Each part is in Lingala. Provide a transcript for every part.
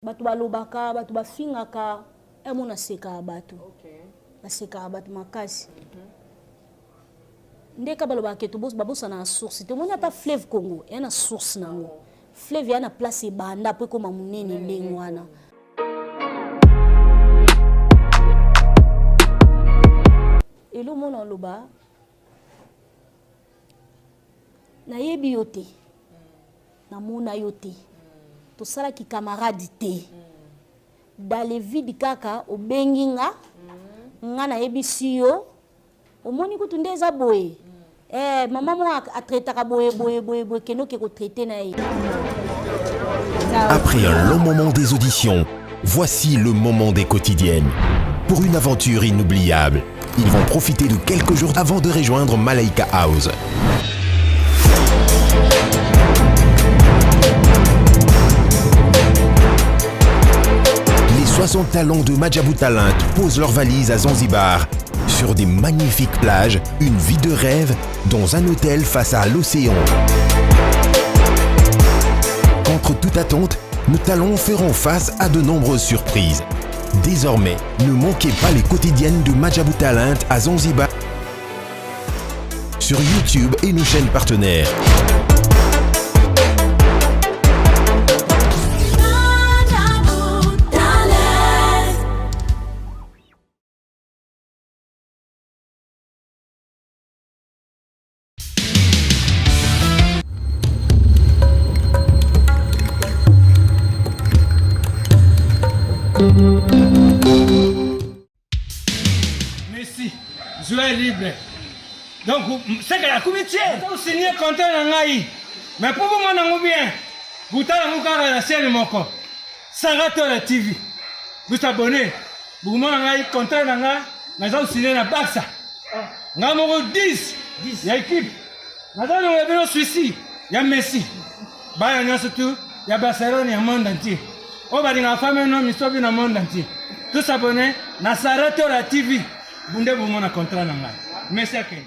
Bato balobaka, bato bafingaka, heure moko nasekaka bato. Nasekaka bato makasi. Nde kaka balobaka ke babosanaka source te. Omoni ata fleuve Congo eya na source na yango. Fleuve eya na place ebanda po ekoma monene ndenge wana. Eloko moko naloba, nayebi yo te. Namona yo te. Tosala ki camarade te. Dans le vide kaka obengi nga, nga nayebisi yo, omoni kutu nde eza boye. Eh, maman moko a traitaka boye boye boye boye, kende oke ko traiter na ye. Après un long moment des auditions, voici le moment des quotidiennes. Pour une aventure inoubliable, ils vont profiter de quelques jours avant de rejoindre Malaika House. Les 60 talents de Maajabu Talent posent leurs valises à Zanzibar, sur des magnifiques plages, une vie de rêve dans un hôtel face à l'océan. Contre toute attente, nos talents feront face à de nombreuses surprises. Désormais, ne manquez pas les quotidiennes de Maajabu Talent à Zanzibar sur YouTube et nos chaînes partenaires. Messi, joueur libre. Donc, c'est que la comité, signé contrat na ngai. Mais pour vous mon bien, butala yango kaka na chaîne moko. Sarah Tola TV. Vous abonnez. Bokomona ngai contrat na ngai naza kosigne na Barça. Ngai moko 10 ya équipe. Naza longola bino Suisse ya Messi. Bana nyonso tu ya Barcelone ya monde entier. Oyo balingaka femme no misobi na monde entier. Tous abonnés na Sarah Tola TV. Bunde bomona contrat na ngai. Messi akende.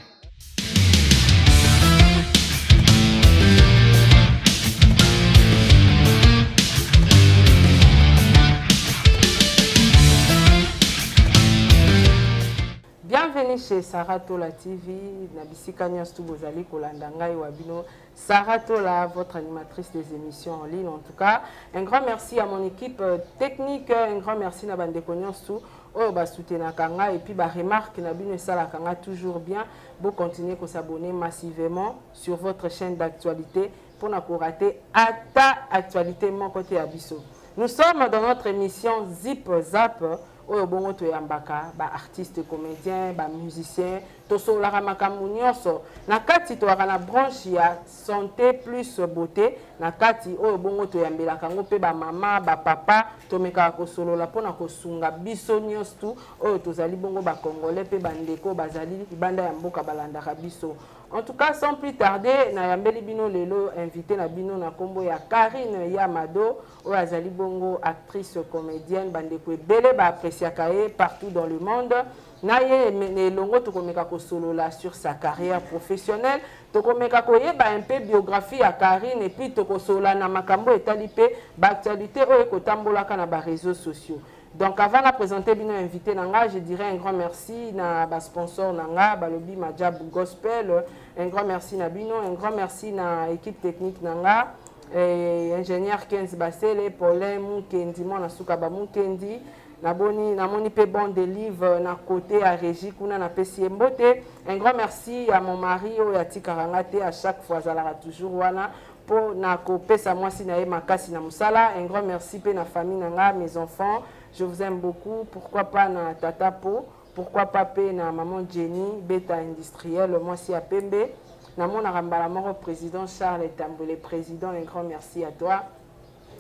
Bienvenue chez Sarah Tola TV na bisika nyonso tu bozali kolanda ngai wa bino Sarah Tola, votre animatrice des émissions en ligne. En tout cas, un grand merci à mon équipe euh, technique, un grand merci na bandeko nyonso oyo basoutenaka nga et puis ba remarque na bino esalaka nga toujours bien. Bo continuer ko s'abonner massivement sur votre chaîne d'actualité pour na ko rater ata actualité moko te ya biso. Nous sommes dans notre émission Zip Zap oyo bongo toyambaka ba artistes comédiens, ba musiciens, tosololaka makambo nyonso na kati. Toyaka na branche ya santé plus beauté na kati oyo bongo toyambelaka yango mpe bamama, bapapa, tomekaka kosolola mpona kosunga biso nyonso tu oyo tozali bongo bacongolais mpe bandeko bazali libanda ya mboka balandaka biso. En tout cas, sans plus tarder, nayambeli bino lelo invité na bino na kombo ya Carine Yamado, oyo azali bongo actrice comédienne, bandeko ebele ba appréciaka ye partout dans le monde. Na ye elongo tokomeka kosolola sur sa carrière professionnelle, tokomeka koyeba un peu biographie ya Carine et puis tokosolola na makambo etali mpe ba actualité oyo ekotambolaka na ba réseaux sociaux. Donc avant na présenter bino invité na nga, je dirais un grand merci na ba sponsor na nga, balobi Maajabu Gospel, un grand merci na bino, un grand merci na équipe technique na nga, et ingénieur Kenz Basele, Paulin Mukendi, mwana suka ba Mukendi, naboni namoni pe bon de livre na côté ya régie kuna napesi ye mbote. Un grand merci à mon mari oyo atikaka nga te, à chaque fois azalaka toujours wana po na kopesa mwasi na ye makasi na mosala. Un grand merci pe na famille na nga, mes enfants, je vous aime beaucoup. Pourquoi pas na tata po, pourquoi pas pe na maman Jenny Beta industrielle mwasi ya pembe. Namonaka mbala moko président Charles Tambwe, président, un grand merci à toi.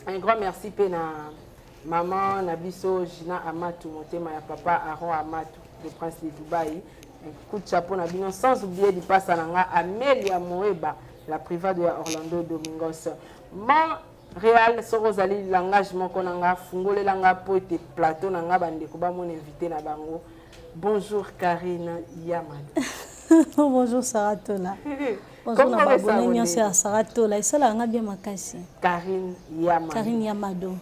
Un grand merci pe na maman na biso Gina Amatu, motema ya papa Aaron Amatu, le prince de Dubaï. Un coup de chapeau na bino, sans oublier lipasa na nga Amelia Moeba, la privade ya Orlando Domingos. Mon Réal, soko ozali langage moko na nga, fungolela nga po ete plateau na nga bandeko bamona invité na bango. Bonjour Carine Yamado. Bonjour Sarah Tola. Bonjour na babone nyonso ya Sarah Tola. Esalaka nga bien makasi. Carine Yamado. Carine Yamado.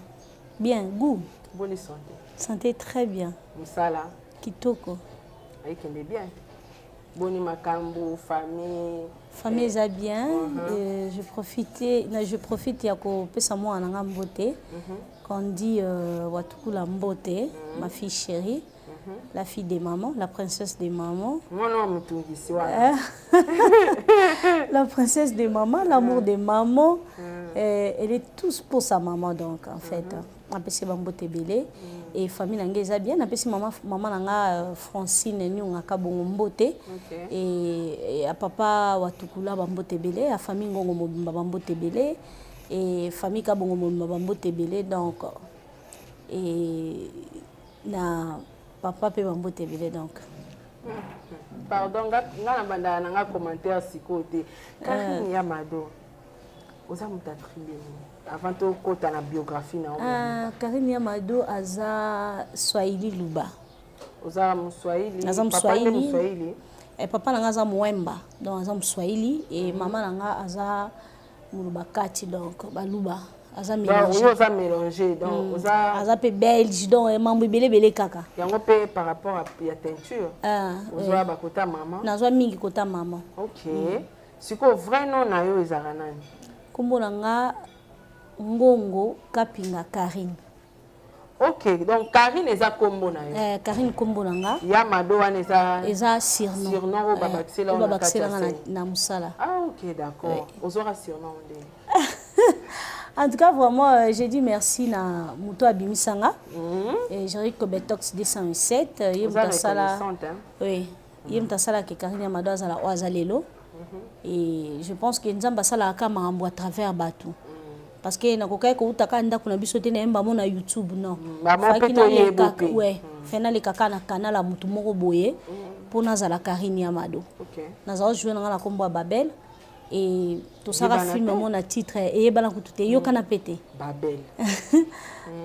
Bien, goût. Boni santé? Santé très bien. Mosala? Kitoko. Ayekende bien. Boni makambo, famille? Famille eza bien. Je profite, na je profite ya kopesa mwana na nga mbote. Quand on dit Watukula mbote, ma fille chérie, la fille des mamans, la princesse des mamans. Mwana wa motungisi wana. La princesse des mamans, l'amour des mamans. Elle est tous pour sa maman, donc en fait. Napesi bambote ebele et famille na ngai eza bien. Napesi mama, mama na nga Francine Nyongaka bongo mbote. Et ya papa Watukula bambote ebele, ya famille Ngongo mobimba bambote ebele et famille Kabongo mobimba bambote ebele, donc et na papa mpe bambote ebele donc. Pardon, nga na bandaka na nga commentaire sikoyo te. Karine ya Mado, oza moto ya tribu nini? Avant tokɔta na biographie na yo. Ah, Karine ya Mado aza Swahili Luba. Oza Moswahili? Naza Papa nde Moswahili. Moswahili? Eh, papa na nga aza Mwemba, donc aza Moswahili, et mama na nga aza Moluba kati, donc baluba aza Donc mélange. Oyo oza mélange, donc oza Aza mpe belge, donc mambo ebele ebele kaka. Yango mpe par rapport ya teinture. Ah, ozwa bakota mama? Nazwa mingi kota mama. Ok, sikoyo vrai nom na yo ezalaka nani? Nkombo na nga Ngongo Kapinga Karine. Ok, donc Karine eza nkombo na yo? Eh, Karine nkombo na nga. Ya Mado wana eza? Eza surnom. Surnom oyo babakisela oyo yo na kati ya babakiselanga na, scène. Na mosala. Ah ok, d'accord. Ozwaka surnom ndenge? En tout cas, vraiment, j'ai dit merci na moto abimisanga mm. Jerry Kobetox 207, ye Oza moto asala. Reconnaissante, hein? Oui, ye moto asalaka Karine ya Mado azala oyo aza lelo. Et je pense que Nzambe asalaka makambo à travers bato, parce que nakokaki kouta kaka ndako na biso te, nayemba mo na YouTube, non. Bamo mpe Faki toyeba naleka- mpe. Ouais, fe naleka kaka na canal ya motu moko boye mpo nazala Karine ya Mado. Nazala jouer na nga na nkombo ya Babel et tosala Eyebana film te? mo na titre eyebana kutu te, eyokana mpe te. Babel.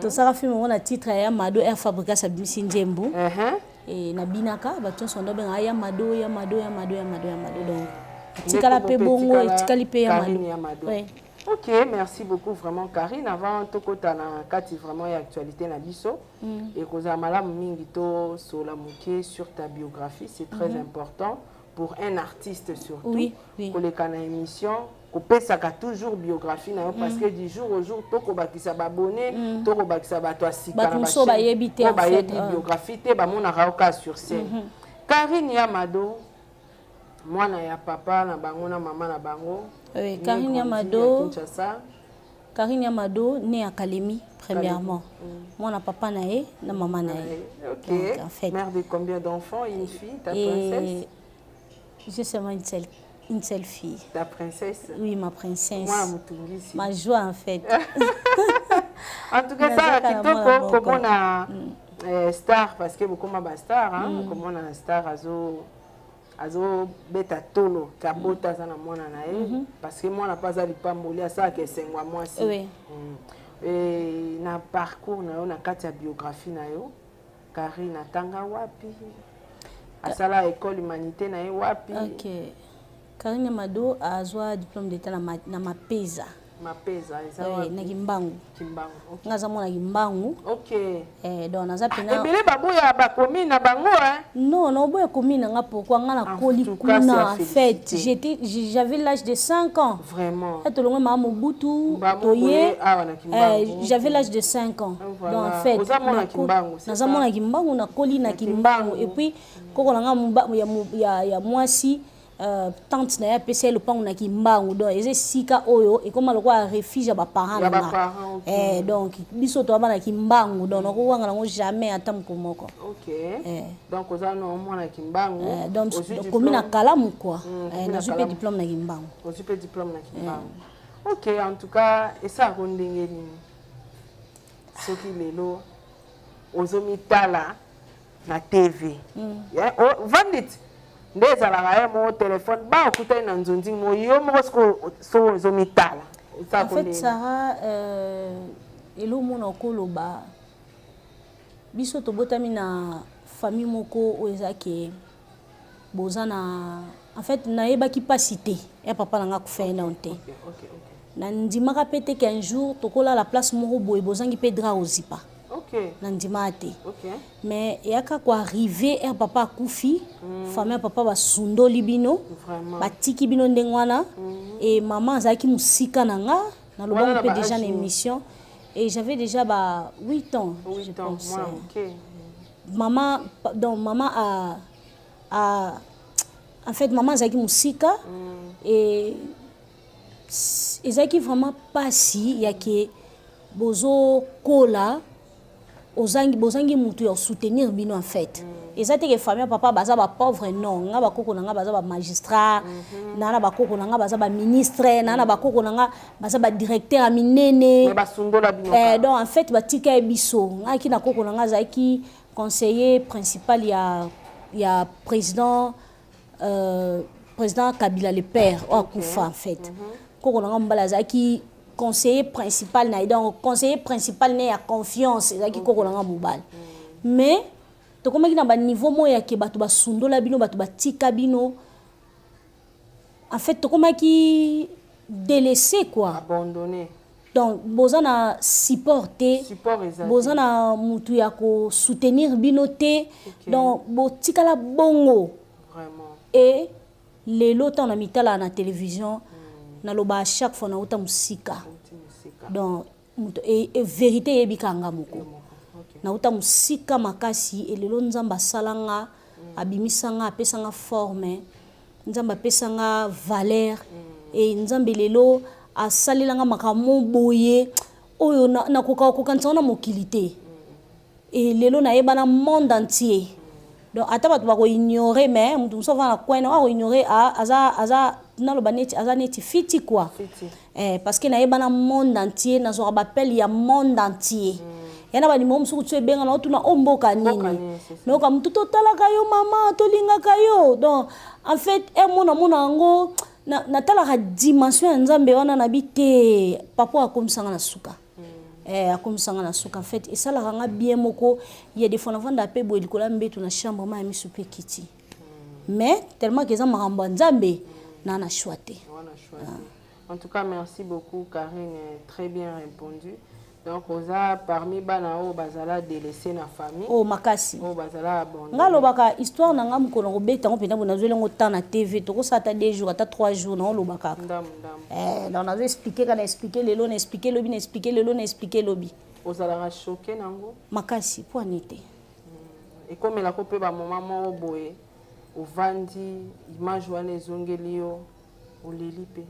Tosala film mo na titre ya Mado Air Fabricas abimisi nzembo. E nabinaka, bato nyonso ndo bengaka ya Mado, ya Mado, ya Mado, ya Mado, ya Mado, donc etikala mpe bongo, etikali mpe ya Karine ya Mado. Mado. Ouais. Ok, merci beaucoup vraiment Karine. Avant tokota na kati vraiment ya actualité na biso, ekozala malamu mingi tosola moke sur ta biographie, c'est très important pour un artiste surtout. Oui. Koleka na émission, kopesaka toujours biographie na yo, parce que du jour au jour tokobakisa babone, tokobakisa bato ya sika Bato na mosusu bachaîne, bayebi te, oyo en fait, bayebi ah. biographie te, bamonaka yo kaka sur scène. Karine ya Mado, mwana ya papa na bango na mama na bango. Oui, Né Karine grandi ya Mado. à Kinshasa. Karine ya Mado, né à Kalemi, premièrement. Mwana papa na ye na mama na ye. Ok. Donc, en fait. Mère de combien d'enfants? Une fille, ta princesse? Et j'ai seulement une seule fille. Ta princesse? Oui, ma princesse. Mwana motungisi. Ma joie, en fait. En tout cas, ça Nazaka na mwana kitoko moko. komona star, parce que bokoma bastar, hein, komona star azo azobeta tolo kabota aza na mwana na ye, parce que mwana mpe aza lipamboli, asalaka esengo ya mwasi. E, na parcours na yo, na kati ya biographie na yo, Karine atanga wapi? Asala école humanité na ye wapi? Ok, Karine Mado azwa diplôme d'état na Mapeza. Mapeza eza Oui, wapi? Na Kimbangu. Kimbangu, ok. Nga aza mwana Kimbangu. Eh, donc naza pena Ebele baboya bakomi na bango, hein? Non, naoboya komi na nga, pourquoi? Nga nakoli Tout cas, c'est à kuna en fait. féliciter. J'avais l'âge de 5 ans. Vraiment. Tolongwe mama Mobutu, Mama toye boye awa na Kimbangu. J'avais l'âge de 5 ans. Voilà. Donc en fait, Oza mwana Kimbangu, c'est naza ça? mwana Kimbangu, nakoli na Kimbangu. Kimbangu. Et puis koko na nga ya mwasi, tante na ye apesi ye lopango na Kimbangu, donc eza esika oyo ekóma lokola refuge ya baparent Ya na nga. baparent, ok. Eh, donc biso toyaba na Kimbangu, donc nakowanga nango jamais ata moko moko. Ok. Eh. Donc oza na mwana Kimbangu. Eh, donc Ozwi komi na diplôme- Kalamu quoi. Komi Eh, na nazwi mpe Kalamu. diplôme na Kimbangu. Ozwi mpe diplôme na Kimbangu, ok. En tout cas, esalaka ndenge nini soki lelo ozomitala na TV? Ovandi ti nde ezalaka ye moko telefone, ba okutani na nzonzi mo yo moko, sikoyo so ozomitala. En fait, Sarah, eloko mona okoloba, biso tobotami na famille moko oyo ezaki boza na, en fait nayebaki mpasi te ya papa na nga akufa ye nano te. Nandimaka mpe te qu'un jour tokolala place moko boye, bozangi mpe drap ozipa. Nandimaka te. Mais eyaka koarrive heure papa akufi, famille ya papa basundoli bino, batiki bino ndenge wana. E mama azalaki mosika na nga, nalobaki Wana na mpe ba déjà âge na nini? émission, et j'avais déjà ba 8 ans, je 8 ans, pense. mwana moke. Mama, donc mama a en fait, mama azalaki mosika et ezalaki vraiment pasi ya ke bozokola, ozangi, bozangi mutu ya soutenir bino. En fait, eza te ke famille ya papa baza bapauvre, non. Nga bakoko na nga baza bamagistrat, na bakoko na nga baza baministre, na bakoko na nga baza badirecteur ya minene. Mais basundola bino Eh, kaka. donc en fait, batika ye biso. Ngaki na koko na nga azalaki conseiller principal ya président, président Kabila le père oyo akufa. En fait, koko na nga mobali azalaki conseiller principal na ye, donc conseiller principal ne ya confiance ezalaki koko na nga mobali. Mais tokomaki na baniveau moko ya ke bato basundola bino, bato batika bino. En fait, tokomaki délaissé, quoi. Abandonné. Donc boza na support te. Support eza te. Boza na mutu ya kosoutenir bino te. Donc botikala bongo. E lelo, ntango na mitala na télévision, naloba à chaque fois nauta mosika. Outi mosika. Donc moto e vérité eyebi kaka nga moko. Nauta mosika makasi. Elelo Nzambe asala nga, abimisa nga, apesa nga forme, Nzambe apesa nga valeur e Nzambe lelo asalela nga makambo boye oyo nakoka kokanisa ngo na mokili te. E lelo nayeba na monde entier. Donc ata bato bakoignore, mais moto mosusu avanda na coin akoignore, aza naloba neti aza neti fiti, quoi. Fiti. Eh, parce que nayeba na monde entier, nazwaka baappel ya monde entier, ya na banimero mosuku ti ebenga na otuna o mboka nini. Nini, c'est ça. Mais oka motu totalaka yo, mama, tolingaka yo. Donc en fait, emona mona yango, natalaka dimension ya Nzambe wana, nabi te papa akomisanga na suka. Eh, akomisanga na suka. En fait, esalaka nga bien moko ya des fois navanda mpe boye likolo ya mbeto na chambre, ma ya miso mpe ekiti, mais tellement ke eza makambo ya Nzambe, na choix te. Wana choix te. En tout cas, merci beaucoup, Karine, très bien répondu. Donc oza parmi bana oyo bazala délaissé na famille. Oyo makasi. Oyo bazala abandonné. Nga alobaka histoire na nga, mokolo kobeta yango mpenza boye, nazweli yango temps na TV, tokosala ata 2 jours, ata 3 jours, naoloba kaka. Ndambu ndambu. Eh, donc nazo expliquer kaka, na expliquer lelo, na expliquer lobi, na expliquer lelo, na expliquer lobi. Ozalaka choqué nango? Makasi, po ani te. Ekomelako mpe bamoma moko boye, ovandi, image wana ezongeli yo, oleli mpe?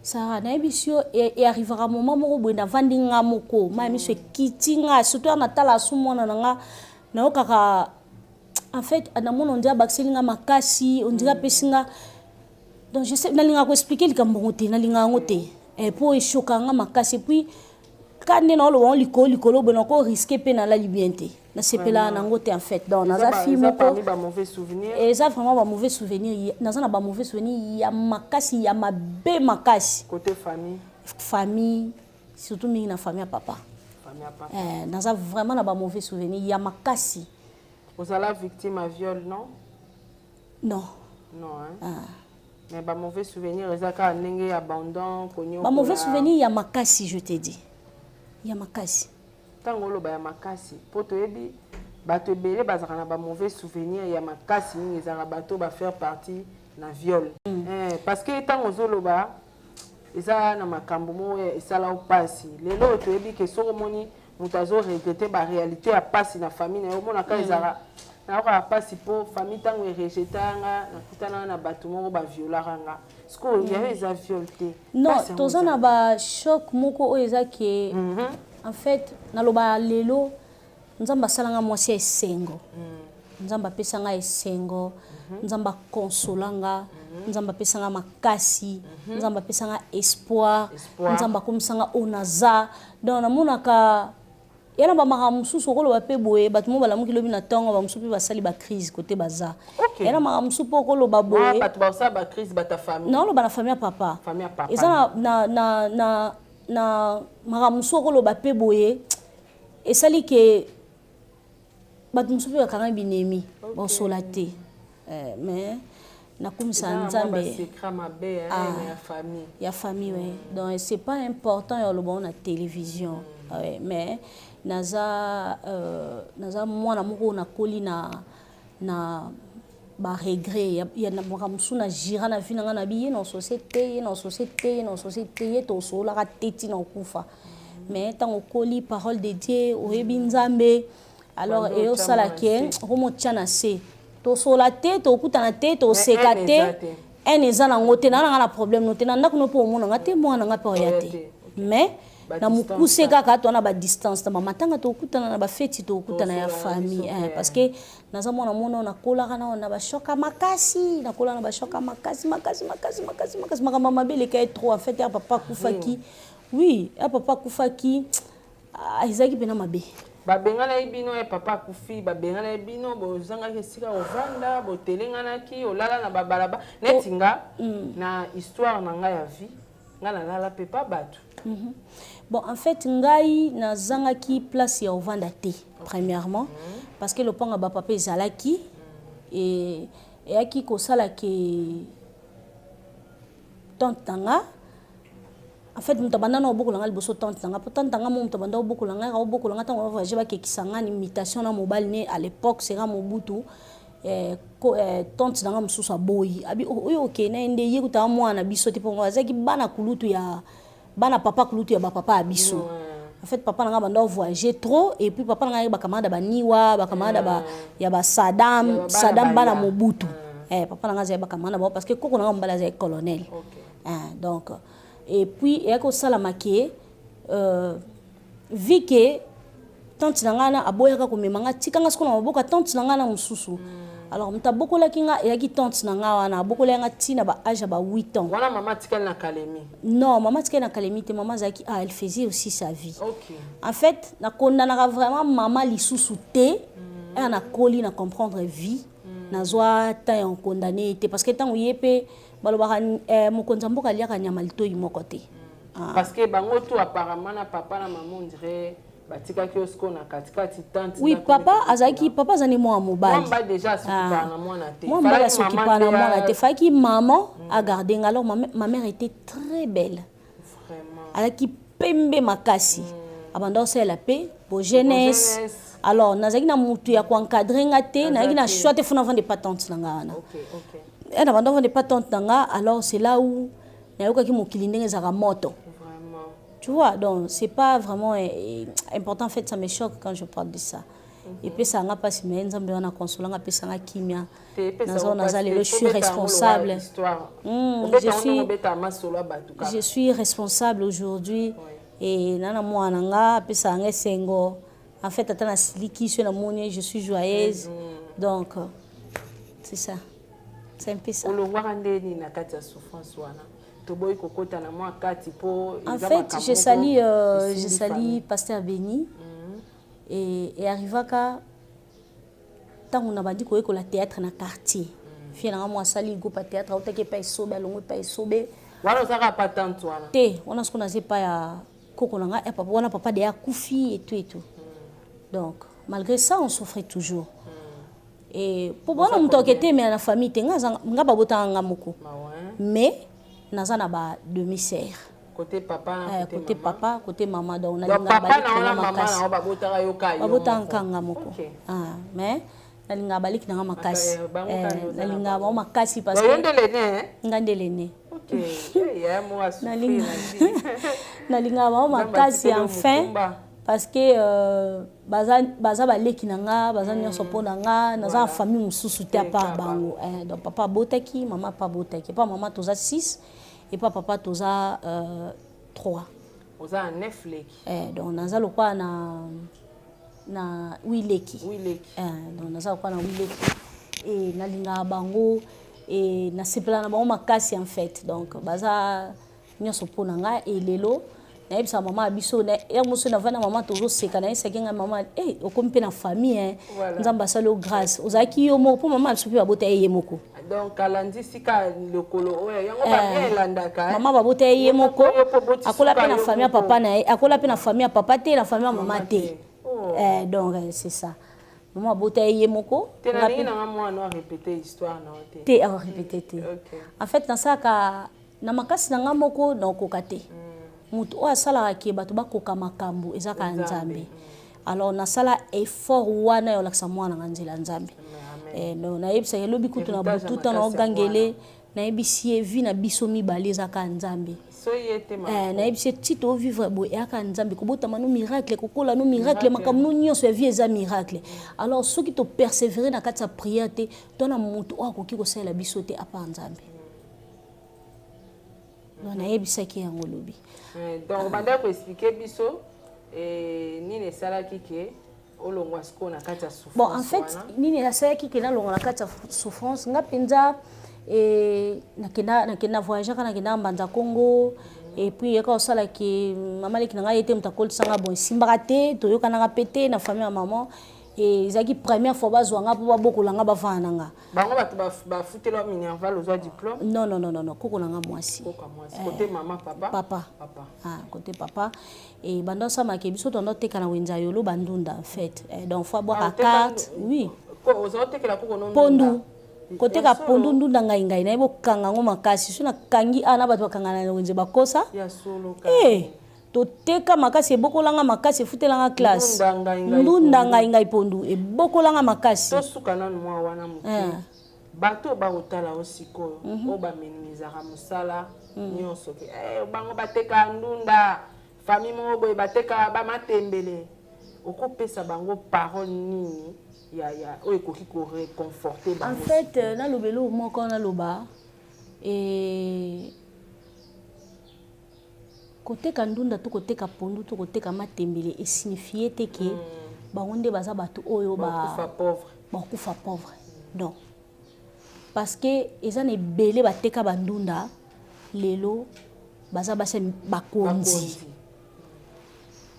Sara, nayebisi yo, earrivaka moment moko boye, navandi nga moko, mai miso ekiti nga, surtout ya natala su mwana na nga, nayokaka en fait, namona ondira abakiseli nga makasi, ondira apesi nga. Donc je sais, nalingaka koexpliquer likambo yango te, nalingaka yango te mpo eshokaka nga makasi. Et puis ka nde naoloba ngo likolo likolo boye, nako risquer mpe nalali bien te, nasepelaka nango te en fait. Donc naza fille Eza moko parmi bamauvais souvenir. Eza vraiment bamauvais souvenir. Naza na bamauvais souvenir ya makasi, ya mabe makasi. Côté famille. Famille, surtout mingi na famille ya papa. Famille ya papa. Eh, naza vraiment na bamauvais souvenir ya makasi. Ozala victime ya viol, non? Non. Non, hein? Ah. Mais bamauvais souvenir eza kaka ndenge ya abandon, konyokola. Bamauvais souvenir ya makasi, je te dis, ya makasi. Ntango oloba ya makasi, mpo toyebi bato ebele bazalaka na bamauvais souvenir ya makasi mingi, ezalaka bato bafaire partie na viol. Eh, parce que ntango ozoloba, eza na makambo moko esala yo mpasi. Lelo oyo toyebi ke soki omoni moto azoregretter baréalité ya mpasi na famille na ye, omonaka ezalaka nayokaka mpasi, mpo famille ntango erejeter nga, nakutanaka na bato moko baviolaka nga. Sikoyo yayo eza viol te? Non. Mpasi yango Toza na bachoc moko oyo eza ke en fait, naloba lelo Nzambe asalanga mwasi ya esengo, Nzambe apesa nga esengo, Nzambe akonsola nga, Nzambe apesa nga makasi, Nzambe apesa nga espoir. Espoir. Nzambe akomisa nga oyo naza. Donc namonaka ya na bamakambo mosusu okoloba mpe boye, bato mo balamuki lobi na ntongo, bamosusu mpe basali bacrise kote baza. Ya na makambo mosusu mpo okoloba boye. Bato basala bacrise, bato ya famille. Naoloba na famille ya papa. Famille ya papa. Eza na makambo mosusu okoloba mpe boye, esali ke bato mosusu mpe bakanga binemi, basola te. Eh, mais Nakumisa Nzambe. Ah, ya famille. Ya famille, oui. Donc c'est pas important ya loba na télévision. Ouais, mais naza naza mwana moko nakoli na ba regret ya na makambo mosusu na gira na vie na ngai na bi ye na société, ye na société, ye na société, ye tosololaka te ntina okufa. Mais ntango okoli, parole de Dieu, oyebi Nzambe, alors eyosala ke okomotya na se, tosola te, tokutana te, toseka te, ene eza nango te. Naa nanga na problème no te na ndako no, mpo omonanga te, mwana nanga mpe oya te. Mais na mokuse kaka to na badistance, na bamatanga tokutana, na bafeti tokutana ya famille, parce que naza mwana mona nakolaka na bashoka makasi, nakola na bashoka makasi makasi makasi makasi makasi. Makambo mabe eleka ye trop. En fait, ya papa akufaki, oui, ya papa akufaki, ezalaki mpena mabe. Babenganaki bino, ya papa akufi, babenganaki bino, bozangaki esika kovanda, botelenganaki, olala na babalaba neti nga. Na histoire na ngai ya vie, nga nalala mpe pa bato. Bon, en fait, ngai nazangaki place ya ovanda te, premièrement parce que lopango ya bapapa ezalaki eyaki kosala ke tante na nga, en fait, moto abanda na obokola nga liboso, tante na nga, po tante na nga mo moto abanda obokola ngai, obokola nga ntango bavoyage, bakekisa nga ni mutation na mobali ne à l'époque sera Mobutu. Tante na nga mosusu aboyi, abi oyo okende na ye nde ye kutaka mwana biso te, mpongo azalaki bana kulutu ya bana papa, kulutu ya bapapa ya biso. En fait, papa na nga banda voyager trop, et puis papa na nga bacamarade baniwa, bacamarade ba ya ba Saddam, Saddam bana Mobutu. Papa na nga azali bacamarade bango parce que koko na nga mobali azali colonel. Donc et puis eyaki kosalama ke vu que tante na ngai na aboyaka komema nga, tika nga sikoyo na maboko ya tante na ngai na mosusu. Alors moto abokolaki nga eyaki tante na nga wana, abokolaki nga ntina ba âge ya ba 8 ans. Wana mama atikali na Kalemi? Non, mama atikali na Kalemi te. Mama azalaki, ah, elle faisait aussi sa vie. En fait, nakondanaka vraiment mama lisusu te. Aya nakoli na comprendre vie, nazwa temps ya condamner te, parce que ntango ye mpe balobaka mokonzi ya mboka aliaka nyama litoi moko te. Ah. Parce que bango tout apparemment, na papa na mama, on dirait batikaki yo sikoyo na katikati, tante. Oui, papa azalaki, papa azali mwana mobali. Mobali déjà asokipaka na mwana te. Mwana mobali asokipaka na mwana te, fallaki maman agarde nga. Alors ma mère était très belle. Vraiment. Azalaki pembe makasi, abanda kosalela mpe bo jeunesse. Alors nazalaki na mutu ya koencadre nga te, nazalaki na choix te, funa vande pa tante na nga wana. E na banda vande pa tante na nga, alors c'est là où nayokaki mokili ndenge ezalaka moto. Vraiment. Tu vois, donc c'est pas vraiment important. En fait, ça me choque quand je parle de ça. Epesaka nga mpasi, mais Nzambe wana consolanga, apesanga kimia. Naza lelo, je suis responsable. Je suis responsable aujourd'hui et nana mwana nga apesaka nga esengo. En fait, ata nasiliki so namoni, je suis joyeuse. Donc c'est ça, c'est un peu ça. Olongwaka ndeni na kati ya souffrance wana? Toboyi kokota na mwa kati po En fait, je salue pasteur Béni. Et arrivaka ntango na bandi koyekola théâtre na quartier, fille nanga mwa asali groupe ya théâtre, autaki epai Esobe, alongo epai Esobe. Wana ozalaka pa tante wana? Te, wana sikoyo naza epai ya koko na nga, papa wana, papa deya akufi et tout et tout. Donc malgré ça, on souffrait toujours. Et po bona moto aketemela na famille te, nga babotaka nga moko, mais naza na ba demi sœur. Côté papa? Na côté, côté papa, côté mama. Donc nalingaka baleki nanga makasi. Babotaka nkanga moko. Ah, mais nalingaka baleki nanga makasi, nalingaka bango makasi parce que nga nde l'aînée. Nalingaka bango makasi, enfin, parce que baza baleki na nga, baza nyonso mpo na nga. Naza na famille mosusu te à part bango. Donc papa abotaki, mama pa abotaki. Epa mama toza 6, epa papa toza 3. Oza na 9 leki? Donc naza lokola na huit leki. Donc naza lokola na huit leki e nalingaka bango e nasepela na bango makasi. En fait, donc baza nyonso mpo na ngai. E lelo nayebisaka mama ya biso ya moso, navanda mama, tozoseka, nayebisaki ngai mama e okomi mpe na famille, Nzambe asali yo grâce, ozalaki yo moko, mpo mama ya biso mpe babota ye ye moko. Donc alandi sika lokolo oyo yango babia elandaka. Mama babota ye ye moko, akola mpe na famille ya papa na ye, akola mpe na famille ya papa te, na famille ya mama te. Donc c'est ça. Mama abota ye ye moko. Te nalingi na nga mwana arépéter histoire na yo te. Te, arépéter te. En fait, nasalaka na makasi na nga moko, nakokoka te. Moto oyo asalaka ke bato bakoka makambo eza kaka Nzambe. Alors nasala effort wana ya kolakisa mwana nga nzela Nzambe. Donc nayebisaka elobi kutu na butu ntango naogangele, nayebisi ye vie na biso mibale eza kaka Nzambe. Nayebisi ye ti tovivre boye eyaka Nzambe. Kobotama no miracle, kokola no miracle, makambo no nyonso ya vie eza miracle. Alors soki topersévérer na kati ya prière te, to na moto oyo akoki kosalela biso te à part Nzambe. Donc nayebisaki yango lobi. Donc obanda koexpliquer biso nini esalaki ke olongwa sikoyo na kati ya souffrance? Bon, en fait, nini esalaki ke nalongwa na kati ya souffrance, nga mpenza nakenda voyage kaka, nakenda Mbanza Congo. Et puis yaka osalaki mama leki na ngai ye te moto akolisanga. Bon, esimbaka te, toyokanaka mpe te na famille ya mama. Ezalaki première fois bazwa nga mpo babokola nga, bavanda na nga. Bango bato bafutela minerval, ozwa diplôme? Non, non, non, non, koko na nga mwasi. Côté mama, papa? Papa. Papa. Ah, côté papa. E banda osamaka biso tondo oteka na wenza yolo bandunda en fait. Donc faut abwaka carte, oui. Ozotekela koko no? Pondu, koteka pondu, ndunda, ngai ngai nayebi okanga yango makasi. So nakangi awa na bato bakanga na wenze bakosa. Ya solo? Toteka makasi, ebokolanga makasi, efutelanga classe. Ndunda, ngai ngai, pondu ebokolanga makasi. Tosuka nanu mwa wana moke. Bato bakotala o sikoyo, oyo baminimizaka mosala nyonso ke bango bateka ndunda, famille moko boye bateka bamatembele, okopesa bango parole nini ya oyo ekoki koréconforter bango? En fait, naloba eloko moko, naloba koteka ndunda to koteka pondu to koteka matembele esignifie te ke bango nde baza bato oyo bakufa pauvre. Bakufa pauvre, non, parce que eza na ebele bateka bandunda, lelo baza basi bakonzi.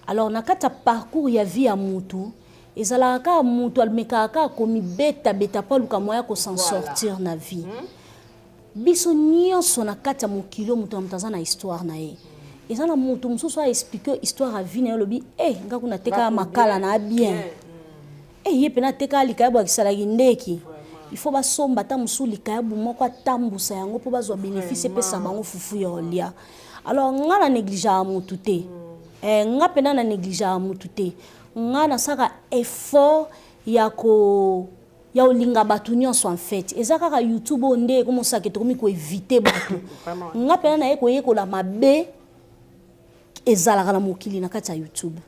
Alors na kati ya parcours ya vie ya mutu, ezalaka kaka mutu almekaka kaka komibetabeta mpo aluka moya kos'en sortir na vie. Biso nyonso na kati ya mokili oyo, moto na moto aza na histoire na ye. Eza na moto mosusu aexpliquer histoire ya vie na ye, olobi e nga kuna atekaka makala na bien e ye mpena atekaka likayabu, akisalaki ndeki, il faut basomba ata mosusu likayabu moko, atambusa yango mpo bazwa bénéfice, epesa bango fufu ya olia. Alors nga na négligeaka motu te. Nga mpena na négligeaka motu te. Nga nasalaka effort ya ko ya olinga bato nyonso. En fait, eza kaka YouTube oyo nde ekomosaka tokomi koéviter bato. Nga mpena naye koyekola mabe ezalaka na mokili na kati ya YouTube,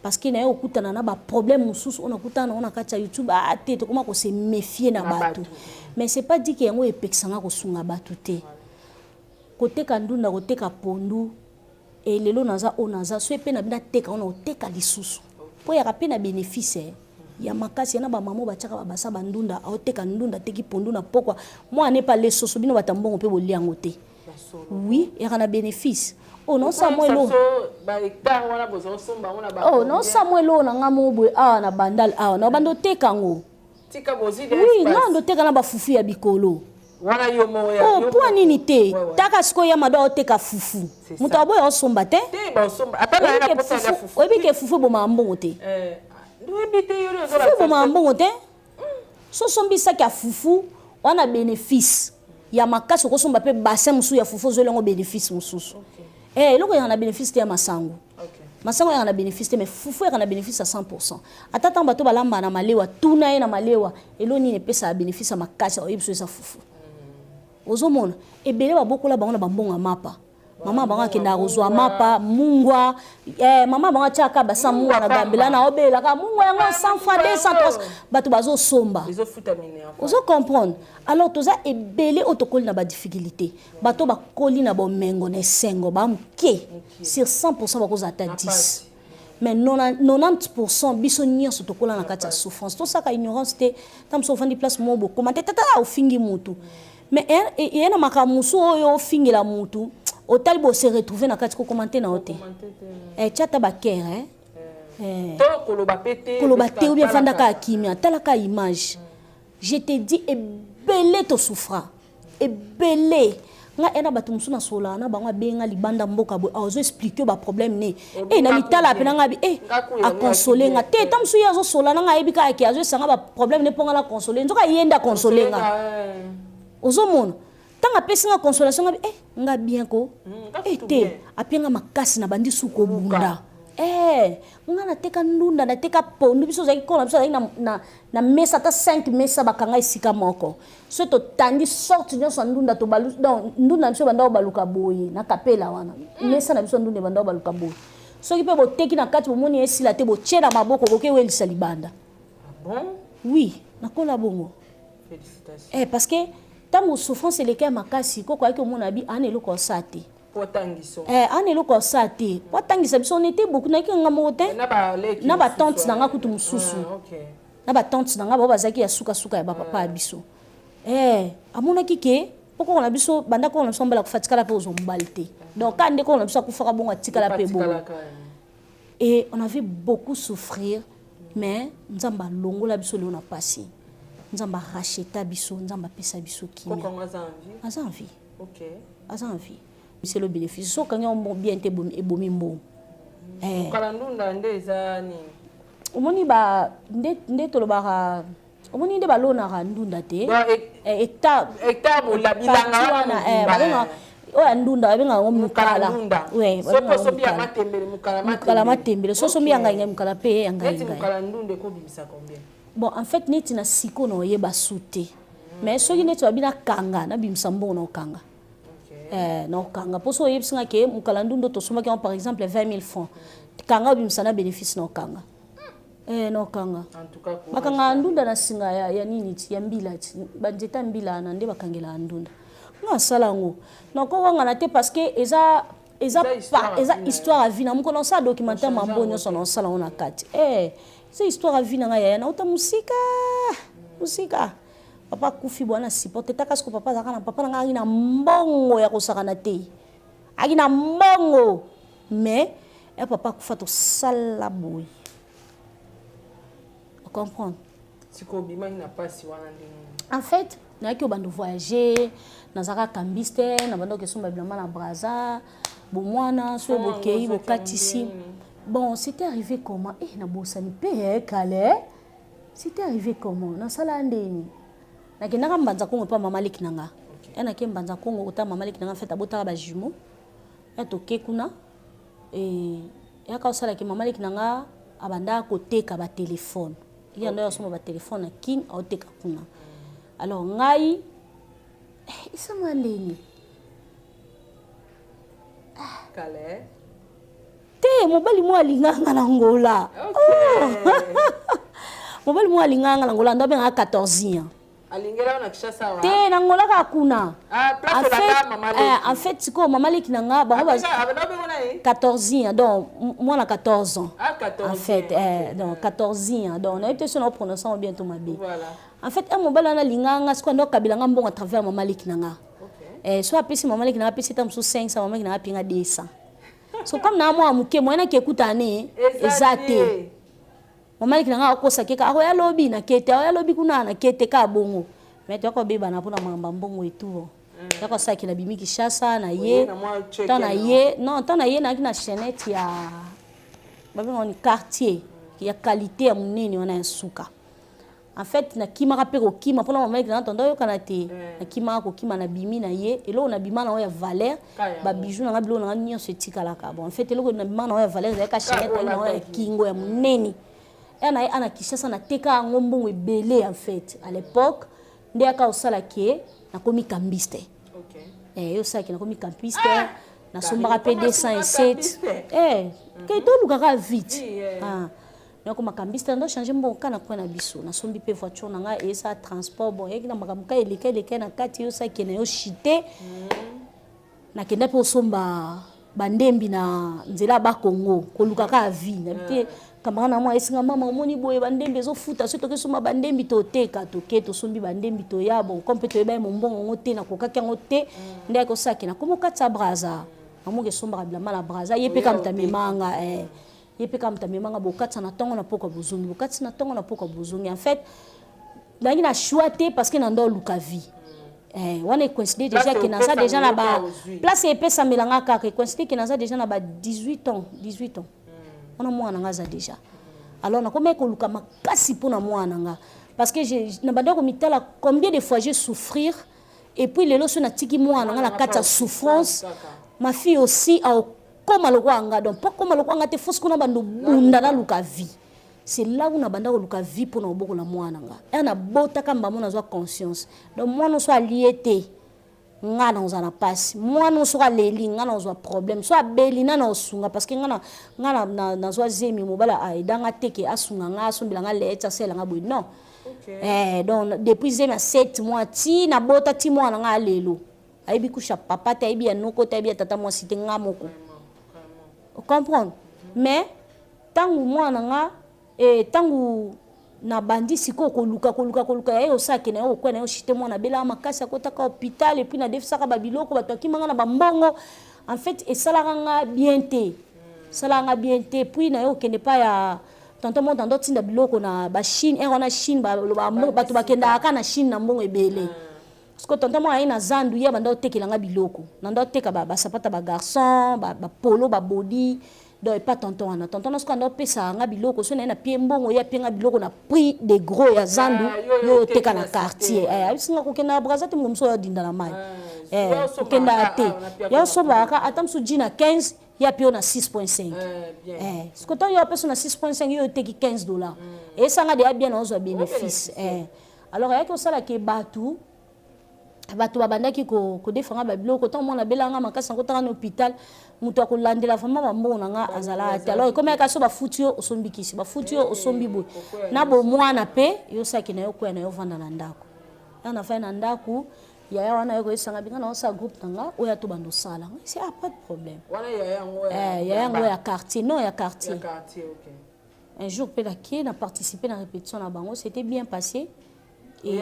parce que naye okutana na baproblème mosusu oyo nakutana nango na kati ya YouTube. Ah te, tokoma kose méfier na bato, mais c'est pas dit ke yango epekisanga kosunga bato te. Koteka ndunda, koteka pondu, e lelo naza oyo naza so mpe na bino ateka wana, oteka lisusu mpo yaka mpe na bénéfice ya makasi. Ya na bamama batiaka babasa bandunda, aoteka ndunda, ateki pondu na pokwa, mwana epa lesoso, bino bato mbongo mpe bolia yango te. Oui, eyaka na bénéfice oyo naosala mwa eloko. Oh, naosala mwa eloko na nga moko boye awa na Bandal awa, na banda oteka yango. Oui, nga ndoteka na bafufu ya bikolo. Oh, mpo nini te? Taka sikoyo ya mado aoteka fufu, moto aboya osomba te. Oyebi ke fufu ebomaka mbongo te? Fufu ebomaka mbongo te. So osombi saki ya fufu wana, bénéfice ya makasi. Okosomba mpe bassin mosusu ya fufu, ozweli yango bénéfice mosusu. Eloko eyaka na bénéfice te ya masango. Masango eyaka na bénéfice te, mais fufu eyaka na bénéfice ya 100. Ata ntango bato balamba na malewa, tuna ye na malewa elo nini epesaka bénéfice ya makasi, oyebi so eza fufu. Ozomona ebele babokola bango na bambongo ya mapa. Mama bango akendaka kozwa mapa, mungwa. Mama bango atiaka basa mungwa na gambela na obelaka mungwa yango 100 francs, 200, 300, bato bazosomba. Ozo comprendre? Alors toza ebele oyo tokoli na badifficulté. Bato bakoli na bomengo na esengo bamoke, sur 100 bakozala ata 10, mais 90 biso nyonso tokola na kati ya souffrance. Tosaka ignorance te. Ta mosu ofandi place moko bokoma te, tata ofingi mutu, mais eye na makambo mosusu oyo ofingela mutu, otali bose retrouve na kati, kokoma te na yo te. Tia ata bakere. Koloba te, ou bien fandaka ya kimia, talaka image. Je te dis, ebele tosouffra ebele. Nga ena bato mosusu nasololaka na bango, abenga libanda mboka boye, azo expliquer ba problème ne e na mitala mpe na nga bi e aconsole nga te. Ta mosusu ye azosola na nga, ayebi kaka ke azoesanga ba problème ne mpo nga na console. Nzoka ye nde aconsole nga. Ozomona, ntango apesi nga consolation, nga bi e nga bien ko e te, apie nga makasi na bandi su kobunda. Nga nateka ndunda, nateka pondu. Biso ozalaki kona, biso azalaki na mesa, ata 5 mesa bakanga esika moko. So totandi sorte nyonso ya ndunda, tobalu. Donc ndunda na biso ebanda kobaluka boye na kapela wana. Mesa na biso ndunda ebanda kobaluka boye. Soki mpe boteki na kati, bomoni esila te, botie na maboko, boke welisa libanda. Ah bon? Oui, nakola bongo. Félicitations. Parce que ntango souffrance eleki ya makasi, koko ayaki omona bi ana eloko osala te. Po atangiso. Ana eloko osala te po atangisa biso. On était beaucoup, nayaki nga moko te. Na baleki. Na batante na nga kutu mosusu. Ah, ok. Na batante na nga bao bazalaki ya sukasuka ya bapapa ya biso. Amonaki ke mpo koko na biso, banda koko na biso mobali akufa, atikala mpe ozwa mobali te. Donc ka nde koko na biso akufaka bongo, atikala mpe bongo. Patikalaka. Et on avait beaucoup souffrir, mais Nzambe alongola biso lelo na pasi. Nzambe aracheta biso, Nzambe apesa biso kimia. Koko yango aza en vie? Aza en vie. Aza en vie. C'est le bénéfice. So okangi yango bien te, ebomi mbongo. Mokala ndunda nde eza nini? Omoni ba nde tolobaka, omoni nde balonaka ndunda te. Donc, hectare. Hectare bilanga wana wana, mobimba. Babenga oyo ya ndunda, babengaka yango mokala mokala. Ndunda. Ouais, so mpe babengaka osombi ya mokala. matembele, mokala. Mokala matembele, so osombi ya ngai ngai, mokala mpe ya ngai neti ngai. Mokala ndunda ekobimisa combien? Bon, en fait, neti na siko na oyeba su te, mais soki neti babi nakanga, nabimisa mbongo na okanga. Na okanga, mpo so oyebisi nga ke mokala ndunda tosombaki yango par exemple 20 000 francs, kanga obimisa na bénéfice, na okanga. Na okanga. En tout cas, courage. Bakangaka ndunda na singa ya nini ti, ya mbila ti, banzete ya mbila wana nde bakangelaka ndunda. Nga asala yango, nakowangana te, parce que eza Eza histoire ya eza vie na yo. Histoire ya vie na moko. Nasala documentaire, Ochange mambo yango nyonso te. nasala yango na kati. Eza histoire ya vie na ngai, yaya. Nauta mosika, mosika. Papa akufi bwana, supporte taka siko. Papa azalaka na papa na ngai, aki na mbongo ya kosakana te, aki na mbongo. Mais ya papa akufa, tosala boye, ocomprendre? Sikoyo obimaki na mpasi wana ndenge nini? En fait, nayaki obanda voyager, nazalaka cambiste, na banda okesomba bilamba na Braza. Bomwana so Comment bokei yango ozwaki bokatisi. yango ndenge nini? Bon, c'était arrivé comment? Nabosani mpe. Kale, c'était arrivé comment? Nasala ndeni, nakendaka Mbanza Kongo mpa mama leki na nga. Nake Mbanza Kongo kota mama leki na nga. En fait, abotaka bajumeau. Toke kuna, eyaka osalaki mama leki na nga abandaka koteka batelefone. Ye ando asomba batelefone na Kine, aoteka kuna. Alors ngai esanga ndeni. Kale. Te, mobali moko alinganga na Ngola. Mobali moko alinganga na Ngola, ando abengaka 14 ans. Alingela yo na Kinshasa wa? Te, na Ngola kaka kuna. Ah, place En fait, olanda mama leki. En fait, sikoyo mama leki na nga, bango Abenda bengo na ye? 14 ans, donc mwana 14 ans. Ah, 14. En fait, donc 14 ans, donc nayebi te so na prononce yango bien to mabe. Voilà. En fait, un mobali wana alinganga nga. Sikoyo ando akabelanga mbongo à travers mama leki na nga. So apesi mama leki na nga, apesi ta mosusu 500, mama leki na nga apinga 200. So comme na mwa moke, moyen naki ekutana ne eza te. Mama leki na nga akosa keka, akoya lobi na kete, akoya lobi kuna na kete kaka bongo. Mais toyaka kobebana mpona makambo ya mbongo et tout. Yaka osalaki na bimi Kinshasa na ye. Oye na mwa check ntan na na. ye, non, ntan na ye nayaki na chaînette ya babengaka ni Cartier ya qualité ya monene wana ya suka. En fait, nakimaka mpe kokima mpona mama leki na nga tondo oyokana te. Nakimaka kokima, na bimi na ye, eloko nabima na oyo ya valeur, Ka yango. Babiju na nga, biloko na nga nyonso etikalaka. Bon, en fait, eloko nabima na oyo ya valeur ezalaki ka chaînette oyo na oyo ya olataki. kingo ya monene. Ya na ye ana Kinshasa, nateka yango mbongo ebele. En fait, à l'époque nde yaka osala ke nakomi cambiste. Yo osalaki nakomi cambiste, nasombaka mpe Comment 207. cambiste? Ke tolukaka vite. Oui, eh. Ah. Nakoma cambiste, ndo change mbongo kaka na coin na biso. Nasombi mpe voiture na ngai, eyesala transport. Bon, eyaki na makambo ka eleka eleka na kati. Yo osaki na yo chite, nakenda mpe osomba bandembi na nzela ya Bakongo, koluka kaka vie. Nabi te, camarade na mwa esinga mama, omoni boye bandembi ezofuta, soki toke somba bandembi, toteka. Toke tosombi bandembi, toya. Bon, comme mpe toyeba ye mombongo yango te, nakokaki yango te. Nde ayaki osaki nakomi okati ya Braza, namoki esombaka bilamba na Braza. Ye mpe kaka moto amemanga, ye mpe kaka moto amemanga. Bokatisa na ntongo na pokwa, bozongi, bokatisi na ntongo na pokwa, bozongi. En fait, nazalaki na choix te, parce que na ndo oluka vie. Eh, wana ecoïncide déjà ke naza déjà na ba place epesamela nga kaka, ecoïncide ke naza déjà na ba 18 ans, 18 ans wana mwana na nga aza déjà. Alors nakomaki koluka makasi mpona mwana na nga, parce que na banda komitala combien de fois j'ai souffrir. Et puis lelo so natiki mwana na nga na kati ya souffrance, ma fille aussi aokóma lokola nga. Donc mpo kóma lokola nga te, fosi kuna bando bunda, naluka vie. C'est là où na banda koluka vie mpona kobokola mwana nga. Ere nabotaka mbamo, nazwa conscience. Donc mwana so alie te, nga na ozala na mpasi. Mwana soki aleli, nga na ozwa problème. So abeli, nga na osunga, parce que nga nga nazwa zemi, mobali aedanga te ke asunga nga, asombela nga lait, asalela nga boye, non. Eh, donc depuis zemi ya 7 mois ti nabota, ti mwana nga alelo ayebi kusha papa te, ayebi ya noko te, ayebi ya tata mwasi te, nga moko comprendre. Mais ntango mwana nga, ntango nabandi sikoyo koluka, koluka, koluka, ya ye osake na ye okwea na ye oshite, mwana abelaka makasi, akotaka hôpital, et puis nadefisaka babiloko, bato akimanga na bambongo. En fait esalaka nga bien te, esalaka nga bien te. Puis na ye okende pa ya tonton mo, tando otinda biloko na bachine, ere wana Chine bato bakendaka kaka na Chine na mbongo ebele, parce que tonton mo aye na zandu, ye banda otekelanga biloko, nanda oteka basapata bagarçon, bapolo, babodi. Donc epa tonton wana, tonton nyonso anda opesaka nga biloko. So naye na pie mbongo, ye apie nga biloko na prix de gros ya zandu. Yo oteka na quartier, abisinga kokenda na Braza te, mongo mosu oyo odinda na mai, kokendaka te, ya osombaka ata mosu ji na 15, ye apie yo na 6.5. Siko ntango yo apesa na 6.5, yo oteki 15 $, esanga deya bien, ozwa bénéfice. Alors ayaki osalaka bato, bato babandaki kodefanga babiloko. Ntango mwana abelanga makasi, nakotanga na hôpital, moto akolandela vraiment bambongo na nga azalaka te. Alors ekomaka so bafuti yo, osombi kisi, bafuti yo, osombi boye na bomwana mpe yosalaki na yo kwea na yo ovanda na ndako. Ya nafai na ndako, yaya wana yo koyesanga binga na osala groupe na nga oyo atobanda osala nga c'est, ah, pas de problème. Yaya yango ya quartier, non, ya quartier. Un jour mpe nakie na participer na répétition na bango, c'était bien passé. Oui,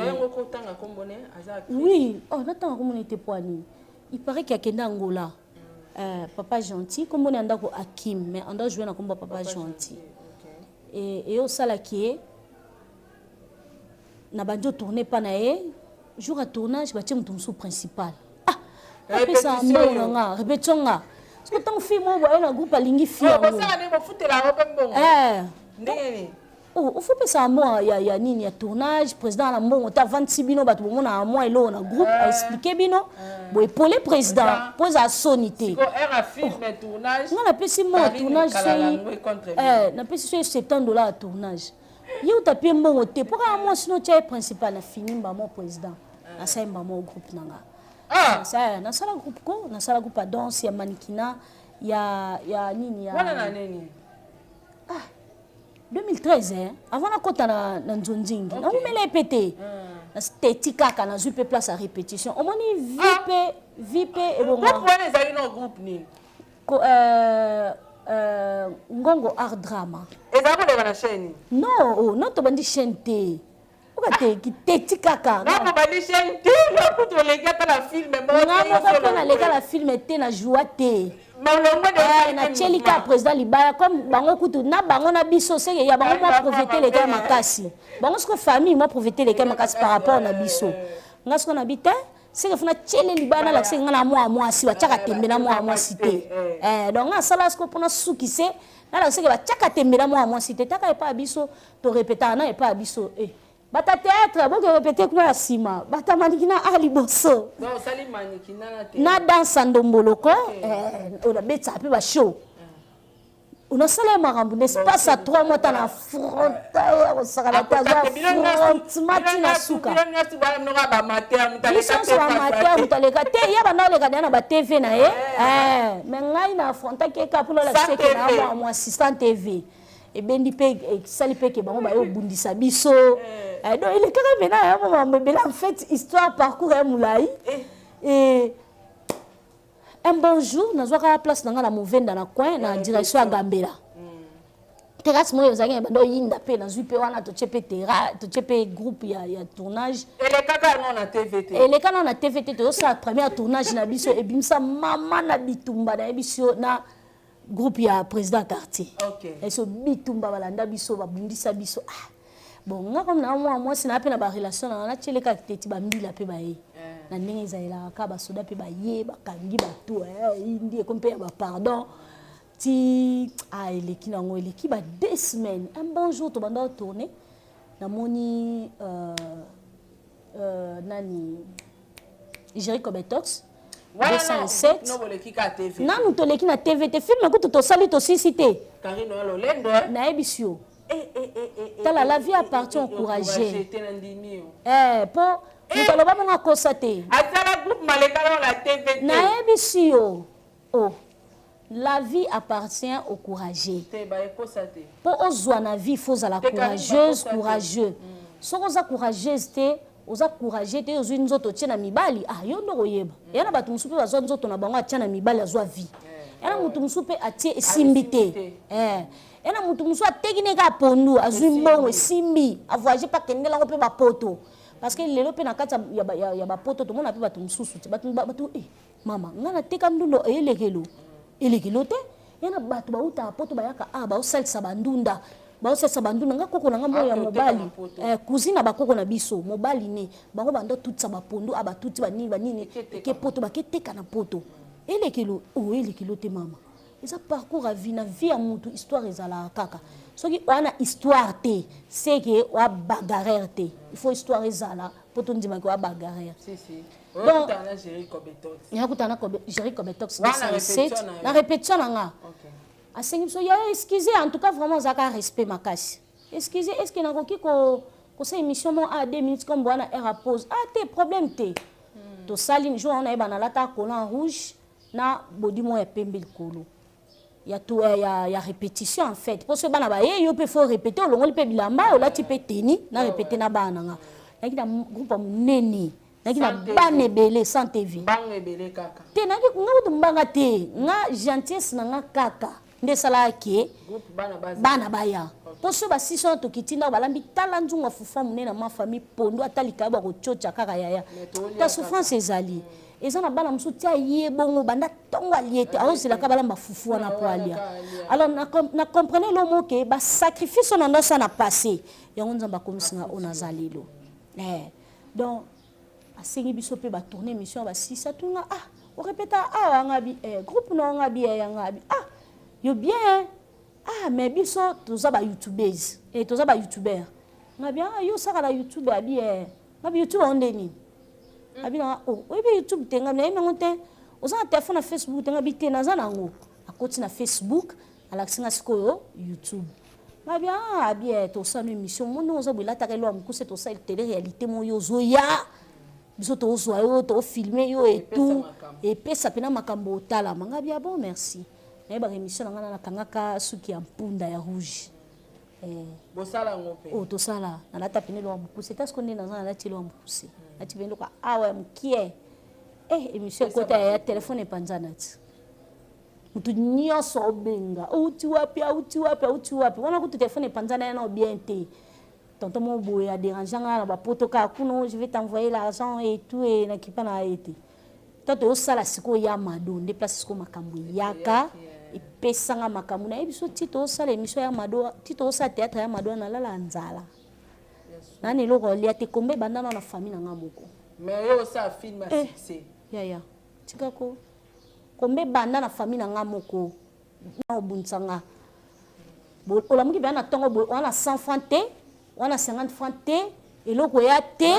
oh, natanga komona ete po anini, il paraît qu'il akende Angola. Papa Gentil, kombo na ndako Akim, mais ando jouer na kombo Papa Gentil. Et osalaki ye na bandi otourne mpa na ye. Jour ya tournage, batie moto mosusu principal. Ah, apesa mbongo na nga, répétition nga. Parce que ntango fille moko boye na groupe alingi fille yango, ofopesaka mbongo ya nini, ya tournage. Président na mbongo te, avandisi bino bato bomonaka mwa eloko na groupe, aexplike bino boye pole président mpo ezala soni te. Nga napesi mbongo tournage, soi napesi so 70 $ ya tournage, ye uta pie mbongo te mpo kaka mwasi no tia ye principal. Na fini mbamo président, nasali mbamo groupe na nga. Nasala groupe ko, nasala groupe ya danse, ya mannequinat, ya nini, ya ah 2013, eh? Avant nakɔta na nzonzingi, naumela ye mpe te, teti kaka nazwi mpe place ya répétition. Omoni vie mpe, vie mpe ebonga. Ezali no groupe nini? Ngongo Art Drama. Ezala koleka na chaîne? Non, oh, non, tobandi chaîne te, oka te, teti kaka. Bandi chaîne te, kutu oleki ata na film. Nga moko mpe naleka na film te, na joua te, natieli kaka président libaya. Comme bango kutu na bango na biso, seke ya bango mwa pauvreté eleka ya makasi. Bango siko famille mwa pauvreté eleka ya makasi par rapport na biso. Nga siko na bi te, seke funa tiele libaya, nalakiseke nga na mwa mwasi batiaka tembe na mwa mwasi te. Donc nga asala siko mpona sukise, nalakiseke batiaka tembe na mwa mwasi te. Taka epai ya biso, torepetaka na epai ya biso, bata théâtre boke répéter kuna ya nsima, bata mannequinat a liboso na danse ndomboloko oyo nabetisaka mpe bashow. Onasala ye makambo nespace ya 3 mois, ta na affronta ye, akosakana te, azwa affrontement ntina suka. Biso nyonso bamateur, moto aleka te, ye banda oleka deya na batv na ye. Mais ngai na affrontaki ye kaka mpona olakiseke na mwa mwa assistant TV ebendi mpe esali mpe ke bango baye obundisa biso. Donc elekaka mpena ya makambo ebele. En fait histoire, parcours ya molai. Et un bon jour nazwaka place na nga na Movenda, na coin na direction ya Gambela, terrasse moko ezalaki na bando oyinda mpe nazwi mpe wana, totie mpe terra, totie mpe groupe ya tournage. Elekaka yango na TV te? Eleka nano na TV te. Tozosala première tournage na biso, ebimisa mama na bitumba nayebi biso na groupe ya président quartier. Eso bitumba, balanda biso, babundisa biso. Ah bon, nga comme na mwa mwasi na mpe na barelation na nga, natieleka teti bambila mpe baye. Na ndenge ezalelaka kaka, basoda mpe baye, bakangi bato, indi ekomi mpe ya bapardon ti ah, eleki nango, eleki ba 2 semaines. Un bon jour tobanda otourne, namoni nani, Jerry Cobetox. 207. Nanu toleki na TV te, film kutu tosali tosisi te. Nayebisi yo, tala, la vie appartient au courageux. Po moto aloba bongo akosa te. Nayebisi yo, oh, la vie appartient au courageux. Mpo ozwa na vie, faut ozala courageuse, courageux. Soki oza courageuse te, oza courageux te, ozwi nzoto otie na mibali, ah, yo nde koyeba. Eya na bato mosusu mpe bazwa nzoto na bango, atia na mibali, azwa vie. Eya na motu mosusu mpe atie, esimbi te. Eya na motu mosusu ateki ne kaka pondu, azwi mbongo, esimbi, avoyage mpe akendelango mpe bapoto. Parce que lelo mpe na kati ya bapoto tomona mpe bato mosusu te, bato eh, mama ngai nateka ndunda, eyelekelo elekelo te. Ya na bato bautaka poto, bayaka a baosalisa bandunda, baosalisa bandunda. Nga koko na nga moko ya mobali, cousine na bakoko na biso mobali, ne bango banda tutisa bapondu, a batuti banini banini, ke poto baketeka na poto. Elekelo o elekelo te, mama, eza parcours ya vie. Na vie ya mutu, histoire ezalaka kaka. Soki oa na histoire te, seke oa bagarreur te. Il faut histoire ezala mpo tondimaki oa bagarreur. Donc yakutana na Jerry Cobetox 207 na répétition na nga. Asengi biso ya excuse, en tout cas vraiment azalaka respect makasi. Excuse, est ce que nakoki kosala émission mo a 2 minutes comme wana heure à pause? Ah te, problème te. Tosali jour wana, nayeba nalata collant rouge na body moko ya pembe likolo ya, to, ya répétition en fait, mpo soki bana baye yo mpe faut répéter, olongoli mpe bilamba, olati mpe teni na répéter na bana na nga. Nayaki na groupe ya monene, nayaki na bana ebele sans TV. Te, nayaki nga kutu mbanga te, nga gentillesse na nga kaka nde esalaka ke bana baya. Mpo so basisi wana, tokiti ndako, balambi, tala nzungu ya fufu monene na ma famille, pondo ata likaya bakotiotia kaka. Yaya, ta souffrance ezali, eza na bana mosusu tia ye bongo banda ntongo alie te, aozelaka balamba fufu wana po alia. Alors na comprene lo mo ke basacrifice oyo na nyonso na passé yango, Nzambe akomisinga oyo naza lelo. Donc asengi biso mpe batourne émission ya basisi. Atunga: ah, orepeta awa? Nga bi groupe na nga bi yanga bi, ah, yo bien, ah, mais biso toza ba youtubeurs eh, toza ba youtubeur. Nga bi: ah, yo osaka na YouTube? Abi eh. Nga bi: YouTube yango nde nini? Abi nanga: oh, oyebi YouTube te? Nga bi: nayebi yango te. Oza na telefone na Facebook te? Nga bi: te, naza nango. Akoti na Facebook, alakisi nga sikoyo YouTube. Nga bi: ah. Abi: eh, tosala émission mo ndenge oza boye, elataka eloko ya mokuse, tosala télé réalité mo yo ozoya, biso tozwa yo, tofilme yo et tout, epesa mpena makambo otalama. Nga bi: ah bon, merci. Nayebaka émission na nga na nakangaka suki ya mpunda ya rouge. Bosala yango mpe? Oyo tosala, nalata pene eloko ya mokuse te. Siko nde naza nalati eloko ya mokuse, nalati pene eloko awa ya mokie. Eh, émission ekota ya telefone epanzana ti motu nyonso obenga: outi wapi, auti wapi, auti wapi? Wana kutu telefone epanzana ya nao bien te. Tonton moko boye adérange nga na bapoto kaka kuna: je vais t'envoyer l'argent et tout. E nakipa na ye te. To tozosala sikoyo ya Mado nde place sikoyo makambo eyaka, epesanga makambo. Nayebi so ti tozosala émission ya Mado, ti tozosala théâtre ya Mado, nalala nzala nani, eloko olia te. Kombe ebanda na famille na nga moko. Mais yo osala film ya succès. Yaya, tikako kombe ebanda na famille na nga moko na obundisa nga. Olamuki mpenza na ntongo boye, wana 100 franc te, wana 50 franc te, eloko eya te.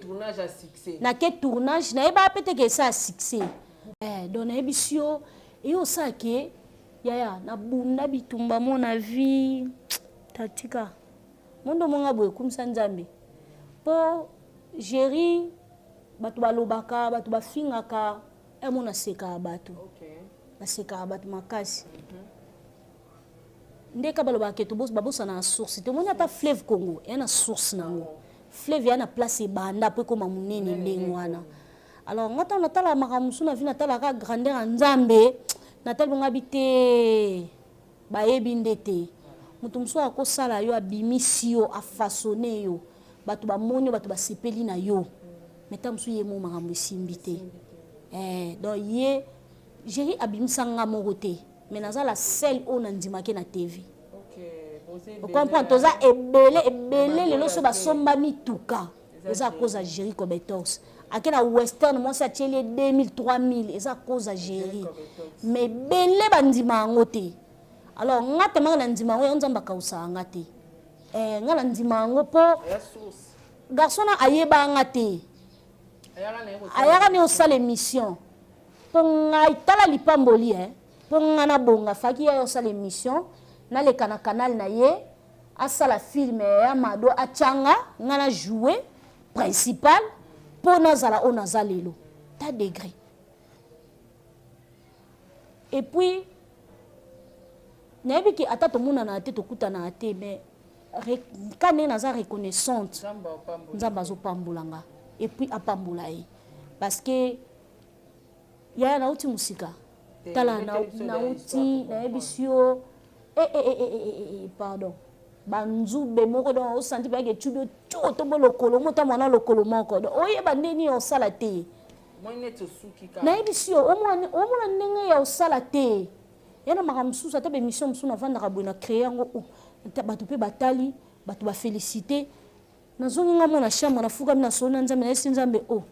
Tournage ya succès. Nake tournage, nayebaka mpe te ke esala succès. Donc nayebisi yo, eyo osala ke yaya nabunda bitumba mo na vie. Tatika mondo monga boye, ekumisa Nzambe mpo géri bato balobaka, bato bafingaka, emo nasekaka bato, basekaka bato makasi. Nde ka balobaka ke babosana na source te. Omoni ata fleuve Congo eya na source nango, fleuve eya na place ebanda mpo ekóma monene ndenge wana. Alors nga ntango natalaka makambo mosusu na vie, natalaka grandeur ya Nzambe. Natali bongo abi te, bayebi nde te. Moto mosusu akosala yo, abimisi yo, afaçonne yo, bato bamoni yo, bato basepeli na yo, mais ntango mosusu ye mo makambo esimbi te. Donc ye Géri abimisa nga moko te, mais naza la seule oyo nandimaki na TV. Ocomprendre? Toza ebele ebele lelo. So basomba mituka, eza à cause ya Géri Cobetox. Ake na western, mwasi atieli ye 2000, 3000, eza cause ya Géri. Mais ebele bandima yango te. Alors nga temaka na ndima yango, yango Nzambe akausaka nga te. Eh, nga na ndima yango mpo garçon na ayeba nga te, ayaka ne osala émission mpo ngai. Tala lipamboli, eh, mpo nga nabonga faki ya osala émission, naleka na canal na ye, asala film ya Mado, atianga nga na joue principal mpo nazala oyo naza lelo ta degré. Et puis nayebi ke ata tomonanaka te, tokutanaka te, mais ka ndenge naza reconnaissante, Nzambe azopambola nga et puis apambola ye, parce que yaya, nauti mosika. Tala, nauti, nayebisi yo, pardon, banzube moko. Donc osanti mpeyaki etubi otio tobo lokolo mo ta mwana lokolo moko. Donc oyeba nde nini osala te. Nayebisi yo, omona ndenge ya osala te ya na makambo mosusu. Ata baémission mosusu navandaka boye, na créé yango, bato mpe batali, bato bafélicité. Nazongi nga mona chambre, nafukami, nasolo na Nzambe, nayesi Nzambe: o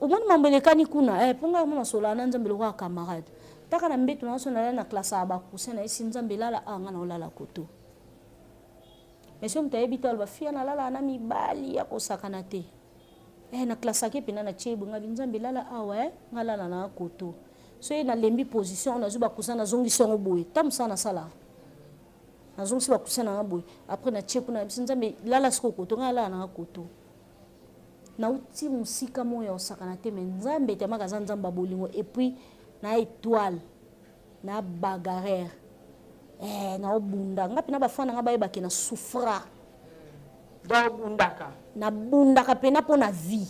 omoni mambo elekani kuna, mpo ngai mona solaa na Nzambe lokola camarade. Taka na mbeto na so nalala na classe ya bacoussin, nayesi Nzambe: elala a nga na olala koto. Mais so moto ayebi te, aloba fia nalalaka na mibali ya kosakana te. Na klasaki mpena na tie boye, ngabi: Nzambe, elala awa, nga lala na koto. So ye nalembi position, nazwi bacoussin, nazongisi yango boye. Ta mosala nasala, nazongisi bacoussin nanga boye, après natie kuna, nabisi: Nzambe, lala siko koto, ngai alala nanga koto. Nauti mosika moko ya kosakana te, mais Nzambe etemaka, aza Nzambe ya bolingo. Et puis na étoile na bagarre, naobunda nga mpena, bafan nanga bayebake na souffra. Obundaka. Nabundaka mpena mpo na vie.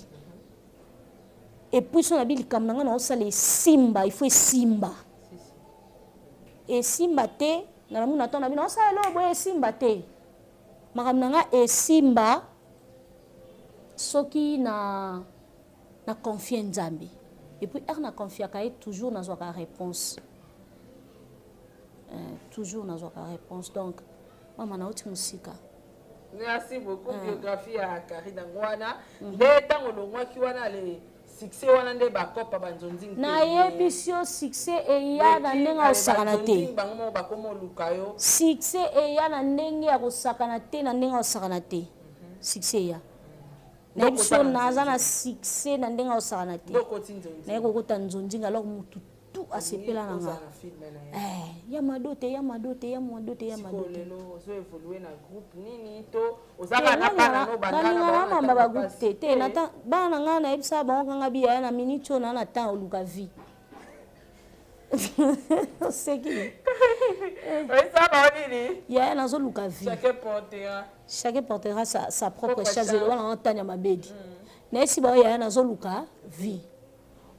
Et puis so nabi likambo na nga naosala esimba, il faut esimba. Esimba te, nalamuna ntango nabi naosala eloko boye, esimba te. Makambo na nga esimba soki na confie Nzambe. Et puis ere na confiaka ye, toujours nazwaka réponse, toujours nazwaka réponse. Donc mama, nauti mosika. Merci beaucoup. Biographie ya Karine yango wana. Nde ntango olongwaki wana, le succès wana nde bakopa banzonzingi. Nayebisi yo, succès eya na ndenge ya kosakana te. Bango moko bakoma oluka yo. Succès eya na ndenge ya kosakana te, na ndenge ya kosakana te. Succès eya, nayebi so naza na succès na ndenge ya kosakana te. Naye kokota nzonzinga, alors motu tu asepela na nga: ya Mado te, ya Mado te, ya Mado te, ya Mado te. Balingaka mamba bagroupe te te. Bana na ngai, nayebisaka bango kanga biyaya na minute oyo naa na temps oluka vie, oseki. Yaya, nazoluka vie. Chacun portera sa propre charge. Eloba nanga ntani ya mabedi, nayesi bao: yaya, nazoluka vie.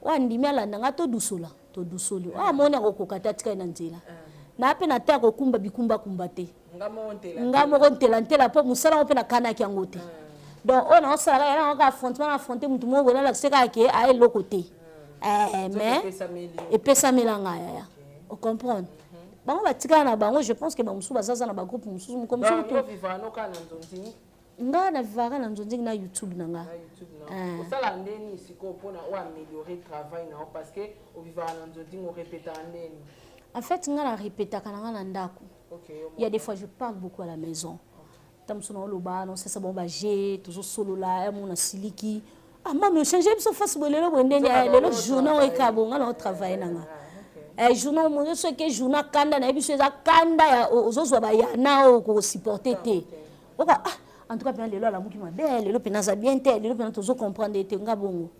Oyo andimi alanda nga, todusola, todusoli. Oyo amoni akokoka te, atikali na nzela. Naa mpe na te akokumba bikumbakumba te, nga moko ntela ntela, mpo mosala ngo mpe nakanaki yango te. Donc oyo naosalaka ya nango kaka affrontement, na affronte motu moko boye, nalakise kaka ke aya eloko te, mais epesamelanga. Yaya, ocomprendre, bango batikala na bango. Je pense que bamosusu bazaza na bagroupe mosusu, moko mosusu. Nga na vivaka na nzonzingi na YouTube na nga. Osala ndeni sikoyo mpona oaméliorer travail na yo? Parce que ovivaka na nzonzingi, orépétaka ndeni? En fait, nga na répétaka na nga na ndako. Il y a des fois, je parle beaucoup à la maison. Ta mosu na oloba, nosesa bango baje, tozosolola ya mona siliki: ah mami, ochange biso face boye lelo boye ndeni lelo journée oyo ekabo nga na otravaille na nga journée omo. Soki journée kanda, nayebi so eza kanda, ozozwa bayana oyo okosupporte te. Oka: ah, en tout cas mpena lelo alamuki mabe, lelo mpena aza bien te, lelo mpena tozocomprendre ete nga bongo,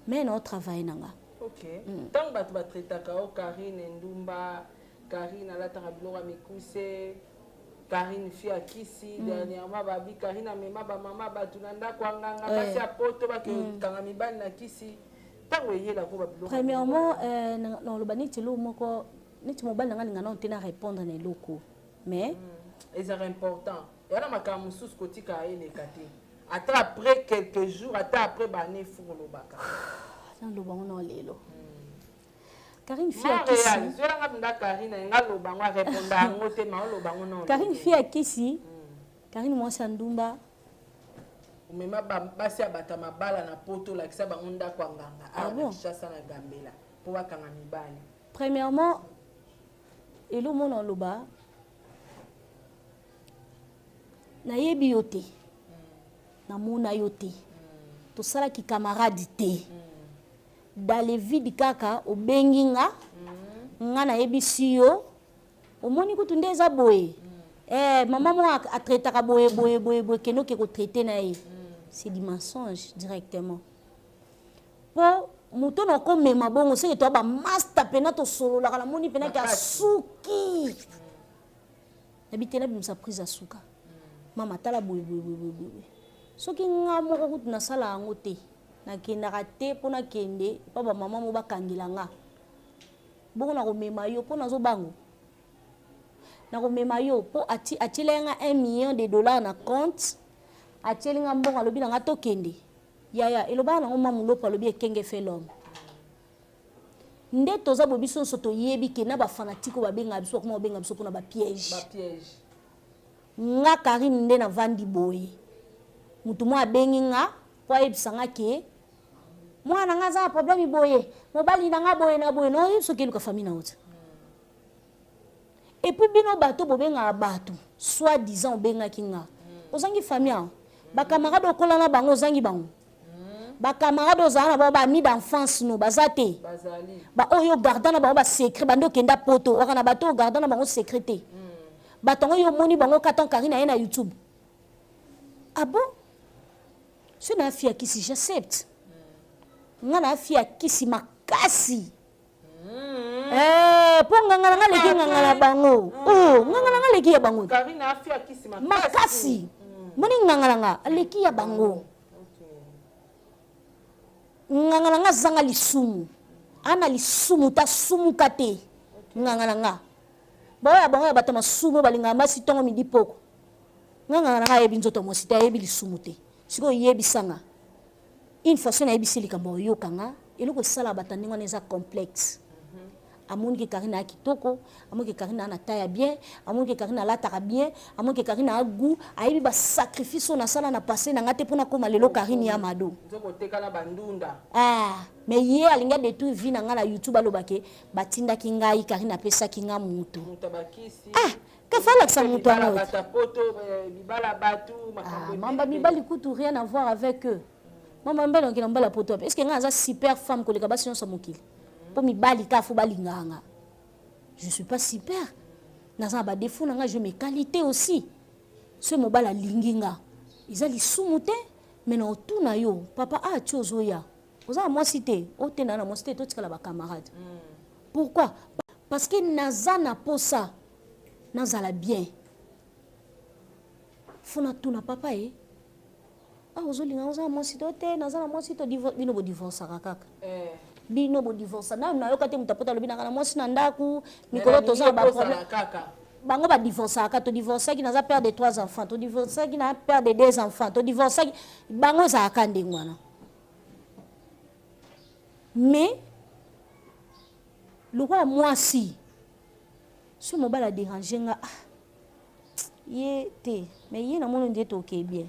mais na otravaille na nga. Ok, ntango bato batraitaka o Karine ndumba, Karine alataka biloko ya mikuse, Karine fi akisi, dernièrement babi Karine amema bamama bato na ndako ya nganga, basi ya poto bakekanga mibali na kisi, ntango eyelako babiloko? Premièrement, naloba neti eloko moko, neti mobali na nga alinga nano te na répondre na eloko, mais Ezaka important wana, makambo mosusu kotika eleka te, ata après quelques jours, ata après baane fu kolobaka. Naloba ngo na lelo, Karine fi akisi, zwelanga mpenza Karine, nga loba ngo, areponda yango te, ma oloba ngo. No, Karine fi akisi, Karine mwasi ya ndumba. Omema basi ya bato ya mabala na poto, olakisa bango ndako ya nganga Ah awa na bon? Kinshasa na Gambela mpo bakanga mibali. Premièrement, elo mona oloba, nayebi yo te, namona yo te, tosalaki camarade te. Dans le vide kaka obengi nga, nga nayebisi yo, omoni kutu nde eza boye. Eh, mama moko atraitaka boye boye boye boye, kende oke kotraite na ye. C'est du mensonge directement. Po moto na okomema bongo seke toya bamaster mpena tosololaka, namoni mpena ke asuki. Nabi te, nabimisa prise ya suka. Mama, tala boye boye boye boye boye. Soki nga moko kutu nasala yango te, nakendaka te mpo nakende mpa bamama mo bakangela nga. Bongo nakomema yo mpo nazobango. Nakomema yo mpo atiela nga 1 million de dollars na compte, atieli nga mbongo, alobi na nga tokende. Yaya, elobaka nango ma Mulopo, alobi ekenge fait l'homme. Nde toza boye, biso nyonso toyebi ke na bafanatike oyo babengaka biso, bakoma kobenga biso mpona bapiège. Bapiège. Nga Karine nde navandi boye, motu moko abengi nga mpo ayebisa nga ke mwana na nga aza na problème boye, mobali na nga boye na boye, naoyebi soki eluka famille na yo te. Et puis bino bato bobengaka bato soit disant obengaki nga, ozangi famille awa, bacamarade okola na bango ozangi bango, bacamarade ozala na bango, baami d'enfance no baza te, Bazali. Baoyo ogarda na bango basecret, bande okenda poto waka na bato ogarda na bango secret te. Bato yango yo omoni bango katan Karine aye na YouTube. Ah bon, so na afia kisi, j'accepte, nga na afia kisi makasi. Eh, mpo nganga na nga aleki nganga na bango. Oh, nganga na nga aleki ya bango. Karine afia kisi makasi. Makasi. Moni nganga na nga aleki ya bango. Nganga na nga azanga lisumu, ana lisumu te, asumuka te. Nganga na nga, baoyo ya bango ya bato ya masumu balingaka basi ntongo midi poko. Nga nganga na nga ayebi nzoto ya mwasi te, ayebi lisumu te. Sikoyo yebisa nga une fois, so nayebisi likambo oyoka nga, eloko esalaka bato ya ndenge wana eza complexe. Amoni ke Karine aya kitoko, amoni ke Karine aa na taille ya bien, amoni ke Karine alataka bien, amoni ke Karine aa goût, ayebi basacrifice oyo nasala na passé na nga te mpona koma lelo Karine ya Mado. Nzoko oteka na bandunda. Ah, mais ye alingi adétruire vie na nga na YouTube, aloba ke batindaki ngai, Karine apesaki nga moto. Moto bakisi. Ah, kafa alakisa moto Bibala yango. Bato ya poto, bibala bato makambo Ah, mamba ebele. mibali kutu rien à voir avec eux. Mamba mibali okenda mobali ya poto wapi? Est ce que ngai aza super femme koleka basi nyonso ya mokili mpo mibali kaka fo balingaka nga? Je suis pas super, naza na badéfaut na nga, je mes qualités aussi. Soki mobali alingi nga, eza lisumu te, mais na otuna yo: papa, a ti ozoya, oza na mwasi te? O te, naa na mwasi te, totikala bacamarade. Pourquoi? Parce que naza na posa nazala bien, fo natuna papa ye: ah, ozolinga, oza na mwasi to te? Naza na mwasi to bino bodivorçaka kaka. Bino bodivorça nanu nayoka te moto apota alobi nanga na mwasi na ndako. Mikolo toza na baproblème kaka. Bango badivorçaka. Todivorçaki, naza père de trois enfants, todivorçaki, na père de deux enfants, todivorçaki. Bango ezalaka ndenge wana. Mais lokola mwasi, so mobali adérange nga, ah, ye te, mais ye namoni nde toke bien.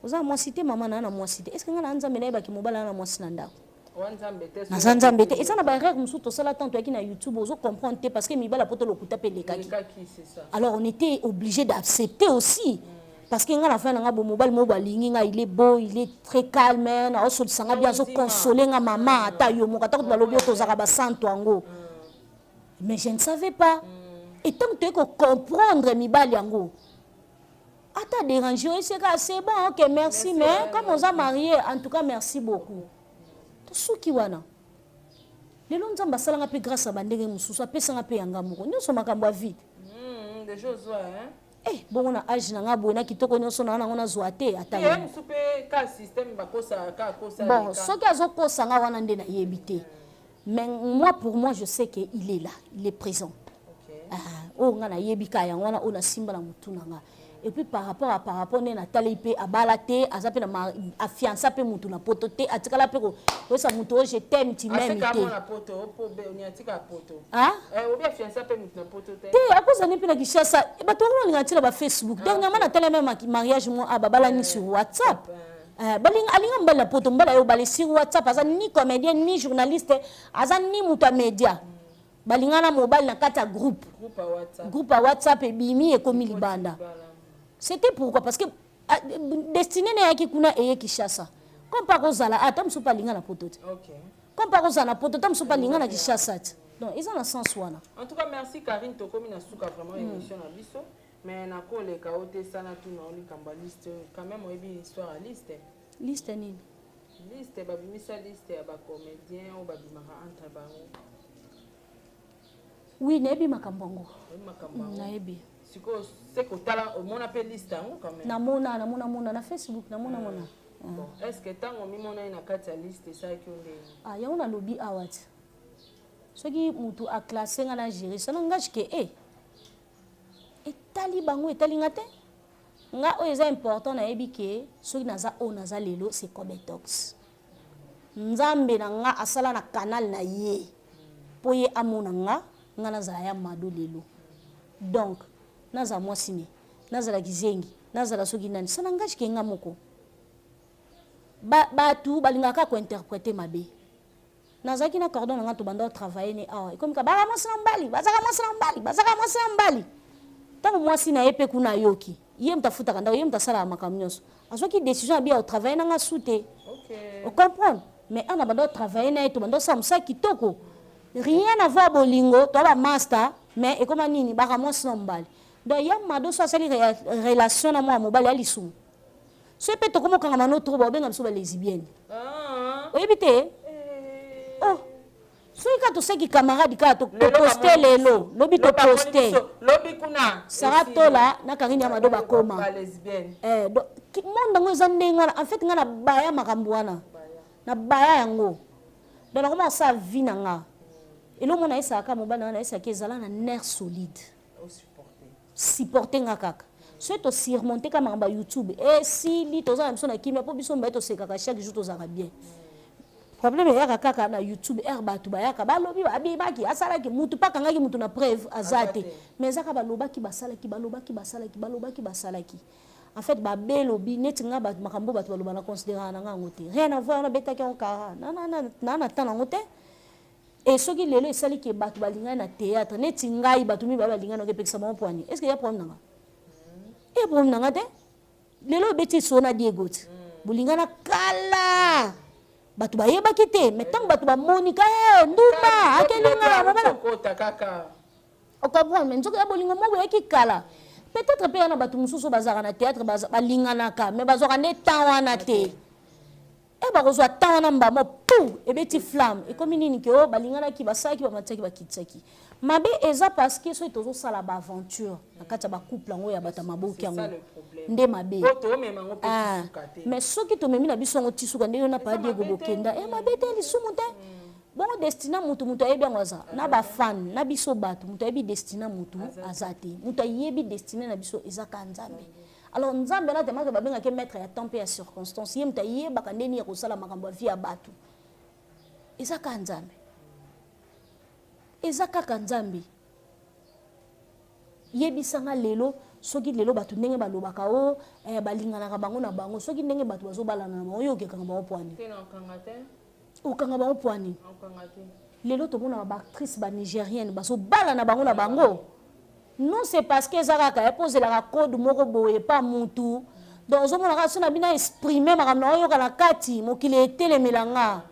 Oza na mwasi te? Mama, naa na mwasi te. Est ce que nga na Nzambe nayebaki mobali ana na mwasi na ndako? Wa Nzambe te. Naza Nzambe te. Eza na baerreur mosusu tosala tant toyaki na YouTube, ozo comprendre te, parce que mibali apo tolokuta mpe elekaki. Elekaki, c'est ça. Alors on était obligé d'accepter aussi, parce que nga na fin na nga bo mobali moko balingi nga, il est beau, il est très calme, naosolisa nga bien, azoconsole nga. Mama, ata yo moko, ata kutu balobi oyo tozalaka basanto yango, mais je ne savais pas. Et tant toyei kocomprendre mibali yango, ata déranger oyo eseka, c'est bon, ok, merci, mais comme oza marié, en tout cas merci beaucoup, tosuki wana. Lelo Nzambe asalanga mpe grâce ya bandenge mosusu, apesanga mpe yanga moko nyonso, makambo ya vide. Déjà ozwa, hein? Eh, bongo na age na nga boye, na kitoko nyonso na nango, nazwa te ata ye mosusu mpe ka système bakosaka ka kosa. Bon, soki azokosa nga wana nde nayebi te, mais moi, pour moi, je sais que il est là, il est présent. Ah, oyo nga nayebi ka yango wana, oyo nasimba na motu na nga. Et puis par rapport nde natali mpe, abala te, aza mpe na afiança mpe mutu na poto te, atikala mpe koyesa mutu oyo je t'aime, tu m'aimes te. Te, akozani mpe na Kinshasa, bato bango balinga ntina bafacebook. Dernièrement natali même mariage mo a babalani sur WhatsApp. Eh, balinga alinga mobali na poto, mobali ayo bale sur WhatsApp, aza ni comédien ni journaliste, aza ni moto ya média. Balinga na mobali na kati ya groupe. Groupe ya WhatsApp. Groupe ya WhatsApp ebimi ekomi libanda. C'était pourquoi? Parce que ah, destinée na yaki kuna eye Kinshasa. Comme pa kozala ata mosusu pa alinga na poto te. Comme pa kozala na poto, ata mosusu pa alinga na Kinshasa te. Donc eza na sens wana. En tout cas, merci Karine, tokomi na suka vraiment émission na biso. Mais nakoleka o te sana tuna o likambo ya liste quand même, oyebi histoire ya liste? Liste nini? Liste babimisa, liste ya bacomédien oyo babimaka entre bango. Oui, nayebi makambo yango. Oyebi makambo yango? Nayebi. Sikoyo se kotala, omona mpe liste yango quand même? Namona, namona mona na Facebook, namona mona. Bon, est ce que ntango omimona ye na kati ya liste, esalaki yo ndenge? Ah, yango nalobi awa ti soki mutu aclasse nga na gérer ça n'engage que e etali bango, etali nga te. Nga oyo eza important, nayebi ke soki naza oyo naza lelo, c'est Cobetox. Nzambe na nga asala na canal na ye mpo ye amona nga, nga nazala ya Mado lelo. Donc nazala mwasi ne, nazala kizengi, nazala soki nani, ça n'engage que nga moko. Bato balingaka kaka kointerprete mabe. Nazalaki na cordon na nga, tobanda otravaille ne awa, ekomi ka baka mwasi na mobali, bazaka mwasi na mobali, bazaka mwasi na mobali. Ntango mwasi na ye mpe kuna ayoki, ye moto afutaka ndako, ye moto asalaka makambo nyonso, azwaki décision abi ya otravaille na nga su te. Ocomprendre? Mais ana banda otravaille na ye, tobanda osala mosala kitoko, rien à voir bolingo toa bamaster. Mais ekoma nini? Baka mwasi na mobali. Donc ya Mado so asali relation na mwana mobali ya lisumu, so mpe tokomokangama no trop, baobenga biso balesbienne. Oyebi te? Oh, soki kaka toseki camarade kaka, toposte lelo, lobi toposte. Lobi kuna. Sara Tola na Karine ya Mado bakoma balesbienne. Eh, monde yango eza ndenge wana. En fait, nga na baya makambo wana, na baya yango. Donc nakoma kosala vie na nga. Eloko nayesaka mobali na nga, nayesaki ezala na nerf solide. Osupporte. Supporte nga kaka. Soki tosurmonte ka makambo ya YouTube, esili, toza na biso na kimia, mpo biso mbaye tosekaka chaque jour, tozalaka bien. Problème eyaka kaka na YouTube, ere bato bayaka balobi abimaki, asalaki, mutu mpe akangaki mutu na preuve aza te. Mais eza kaka balobaki, basalaki, balobaki, basalaki, balobaki, basalaki. En fait, babelobi neti nga bato, makambo bato baloba na considéraka na nga yango te. Rien à voir, nabetaki yango kara na na temps nango te. E soki lelo esali ke bato balingani na théâtre neti ngai, bato mibale balingani, oke epekisa bango poani? Est ce que ya problème na nga? E problème na nga te. Lelo obeti so na Diego ti bolingana kala, bato bayebaki te. Mais ntango bato bamoni ka eh, ndumba akelinga mobala. Okota kaka. Ocomprendre? Mais nzoka ya bolingo moko eyaki kala. Peut-être mpe ya na bato mosusu bazalaka na théâtre, balinganaka, mais bazwaka nde temps wana te. E bakozwa temps wana, mbamo pu ebeti flamme, ekomi nini ke oyo balinganaki, basalaki, bamatisaki, bakitisaki. Mabe eza parce que soki tozosala baaventure na kati ya bacouple yango ya bato ya maboki, yango nde mabe. Po tomema yango mpe Ah, tisuka te. Mais soki tomemi na biso yango ti suka, ndenge na pa Diego bokenda, e mabe te, lisumu te. Bongo destin mutu, mutu ayebi yango aza na bafan na biso bato. Mutu ayebi destin mutu aza te. Mutu ayebi destin na biso eza ka Nzambe. Alors Nzambe na temaka babengaki maître ya temps mpe ya circonstance. Ye moto ayebaka ndeni ya kosala makambo ya vie ya bato, eza kaka Nzambe, eza kaka Nzambe. Yebisanga lelo, soki lelo bato ndenge balobaka o eh, balinganaka bango na bango, soki ndenge bato bazobalana na bango, yo okekanga bango pwani? Te, na okanga te. Okanga bango pwani? Okanga te. Lelo tomonaka baactrice banigérienne bazobalana bango na bango. Non, c'est parce que eza kaka ye mpo ozelaka code moko boye pa mutu. Donc ozomona kaka so na bino exprime makambo na oyoka na kati, mokili etelemela nga.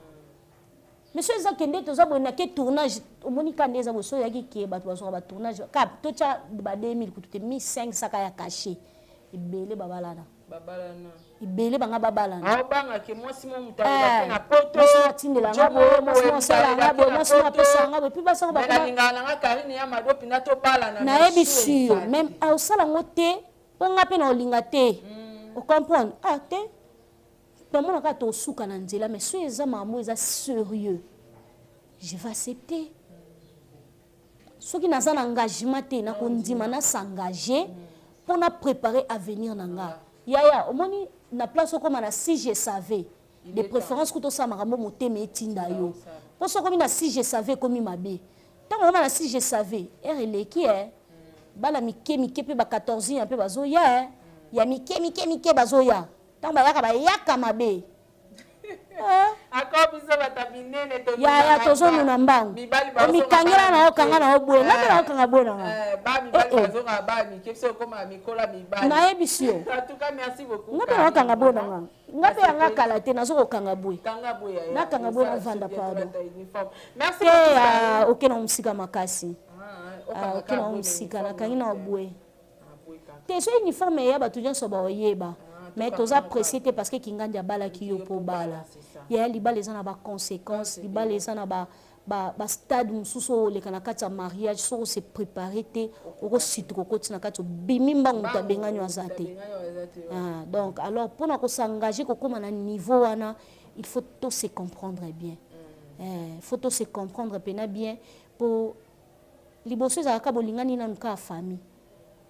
Mais so eza kende, toza boye nake tournage, omoni ka nde eza boye. So oyaki ke bato bazwaka batournage ka totya ba 2000 kutu te, 1500 ka ya cachet, ebele babalana. Babalana. Ebele banga babalana. Aobangake mwasi mo moto alobaki na poto. Mwasi mo atindelanga boye, mwasi mo asalanga boye, mwasi mo apesanga boye, puis basango. Me nalingaka nanga Karine ya Mado mpina tobalana. Nayebi sur même osala yango te, mpo nga mpe na olinga te. Ocomprendre? Ah te, tomona kaka tosuka na nzela. Mais so eza makambo eza sérieux, je vais accepter. Soki naza na engagement te, nakondima na s'engage mpo na préparer avenir na nga. Yaya, omoni na place okóma na "si je savais", de préférence kuta osala makambo motema etinda yo, mpo so okomi na "si je savais", ekomi mabe. Ntango okóma na "si je savais", ere eleki. E bana mike mike mpe ba 14 ans mpe bazoya, e ya mike mike mike bazoya. Ntango bayaka, bayaka mabe. Yaya, tozonuna mbangu, omikangela na okanga na oboye, nga mpe na okanga boye na nga. Nayebisi yo, nga mpe na okanga boye na nga, nga mpe yanga kala te, nazo kokanga boye, nakanga boye, navanda. Pardon te, oke na mosika makasi, oke na mosika, nakangi na boye te. So uniforme eya, bato nyonso baoyeba, mais toza pressé te, parce que kingandi abalaki yo mpo bala. Yaya, libala eza na baconséquence, libala eza na bastade mosusu oyo oleka na kati ya mariage. Soki ose préparé te, okosituka, okoti na kati, obimi mbangu, moto abengani oyo aza te. Donc alors, mpona kosengage, kokóma na niveau wana, il faut to se comprendre bien. Faut to se comprendre mpenza bien, mpo liboso ezalaka bolingani nanu kaka famille,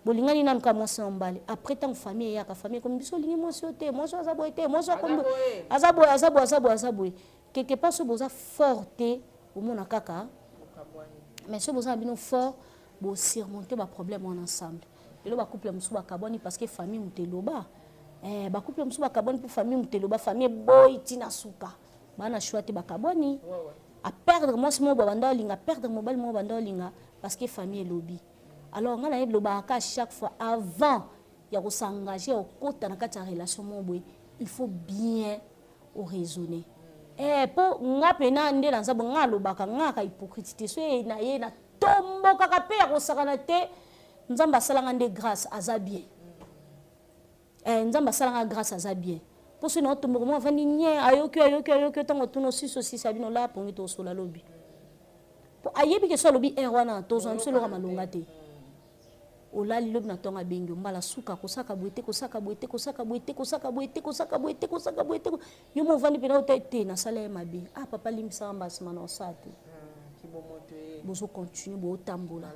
bolingani nanu kaka mwasi na mobali. Après, ntango famille eyaka, famille ekomi: biso olingi mwasi oyo te, mwasi oyo aza boye te, mwasi oyo akomi aza boye, aza boye, aza boye, aza boye. Quelque part, soki boza fort te, omona kaka. Mais soki boza na bino fort, bosurmonte baproblème wana ensemble. Lelo bacouple mosusu bakabwani parce que famille moto eloba. Bacouple mosusu bakabwani mpo famille moto eloba, famille eboyi ntina suka, bana choix te, bakabwani. Aperdre mwasi moko banda olinga, perdre mobali moko banda olinga, parce que famille elobi. Alors ngai nayebi, lobaka chaque fois, avant ya kosengage, ya kokota na kati ya relation moko boye, il faut bien oraisonner. Mpo nga mpena nde naza bo, nga alobaka, nga aka hypocrite te. So na ye natombokaka mpe ya kosakana te. Nzambe asalanga nde grâce, aza bien. Nzambe asalanga grâce, aza bien, mpo soki naotomboka mo, avandi nye, ayoki, ayoki, ayoki. Ntango tuna osisi, osisi abino la pongi, tosola lobi, po ayebi ke so alobi heure wana, tozwa biso eloko malonga te. Olali, lobi na ntongo abengi yo mbala suka: kosaka boye te, kosaka boye te, kosaka boye te, kosaka boye te, kosaka boye te, kosaka boye te. Yo mo ovandi mpena ota te, nasala ye mabe. Ah papa, limbisaka, mbala nsima na osala te. Bozocontinue, bootambola.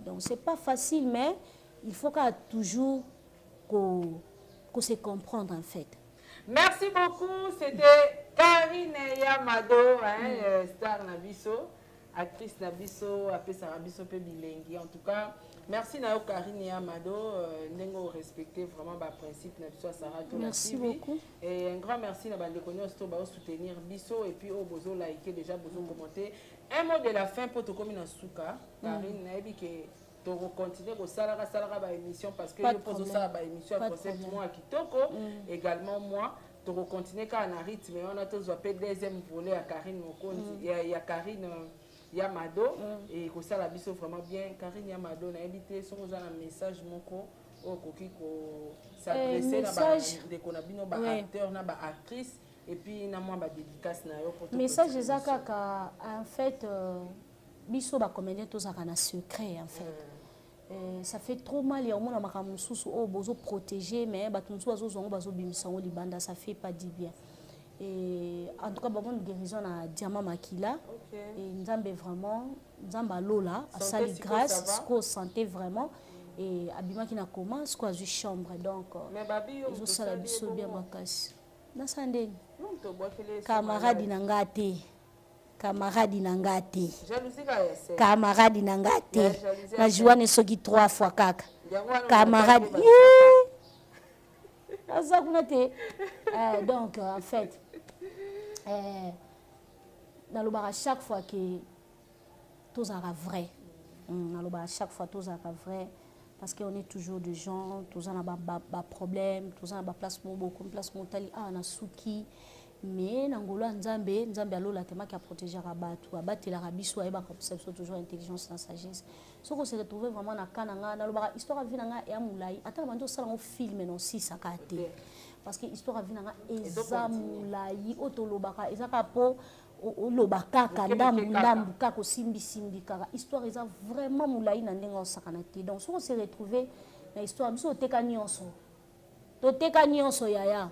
Donc c'est pas facile, mais il faut kaka toujours ko se comprendre en fait. Merci beaucoup. C'était Karine Yamado, hein, star na biso, actrice na biso, apesaka biso pe bilengi. En tout cas, merci na yo Karine Yamado, ndenge respecter vraiment ba principe na biso Sarah Tola Merci TV. beaucoup. Et un grand merci na bandeko nyonso to bao soutenir biso et puis au bozo liker déjà, bozo commenter. Un mot de la fin pour tokomi na suka. Karine, nayebi ke tokocontinue kosalaka salaka baémission, parce que yo mpo ozosala baémission ya concept mwa ya kitoko. Également moi, tokocontinue kaka na rythme wana, tozwa mpe deuxième volet ya Karine Mokonzi, ya Karine ya Mado. Ekosala biso vraiment bien. Karine ya Mado, nayebi te soki oza na message moko oyo okoki kos'adresse na bandeko na bino baacteur na baactrice, et puis na mwa badédicace na yo. Message eza kaka, en fait, biso bacomédien tozalaka na secret en fait. Ça fait trop mal ya omona makambo mosusu oyo bozoprotéger, mais bato mosusu bazozwa yango, bazobimisa yango libanda, ça fait pas du bien. Et en tout cas, babonne guérison na Diamant Makila. Et Nzambe vraiment, Nzambe alola asali grâce, sikoyo santé vraiment, et abimaki na coma, sikoyo azwi chambre, donc ezosala biso bien makasi. Nasala ndeni, camarade na nga te, camarade na nga te, camarade na nga te. Najuane soki trois fois kaka camarade aza kuna te. Donc en fait, nalobaka chaque fois ke tozalaka vrai. Nalobaka chaque fois tozalaka vrai, parce qu'on est toujours des gens, toza na baproblème, toza na baplace moko bokomi, place moko otali awa na suki. Mais na ngolo ya Nzambe, Nzambe alola temaki, aprotégeaka bato, abatelaka biso, ayebaka kopesa biso toujours intelligence na sagesse. Soki ose retrouve vraiment na ka na ngai, nalobaka histoire ya vie na ngai eya molai, ata na bandi osala yango film na osisaka te, parce que histoire ya vie na ngai eza molai. Oyo tolobaka eza kaka mpo oloba kaka ndambu ndambu, kaka osimbisimbi kaka. Histoire eza vraiment molai na ndenge osakana te. Donc soki ose retrouve na histoire biso, oteka nyonso, toteka nyonso yaya.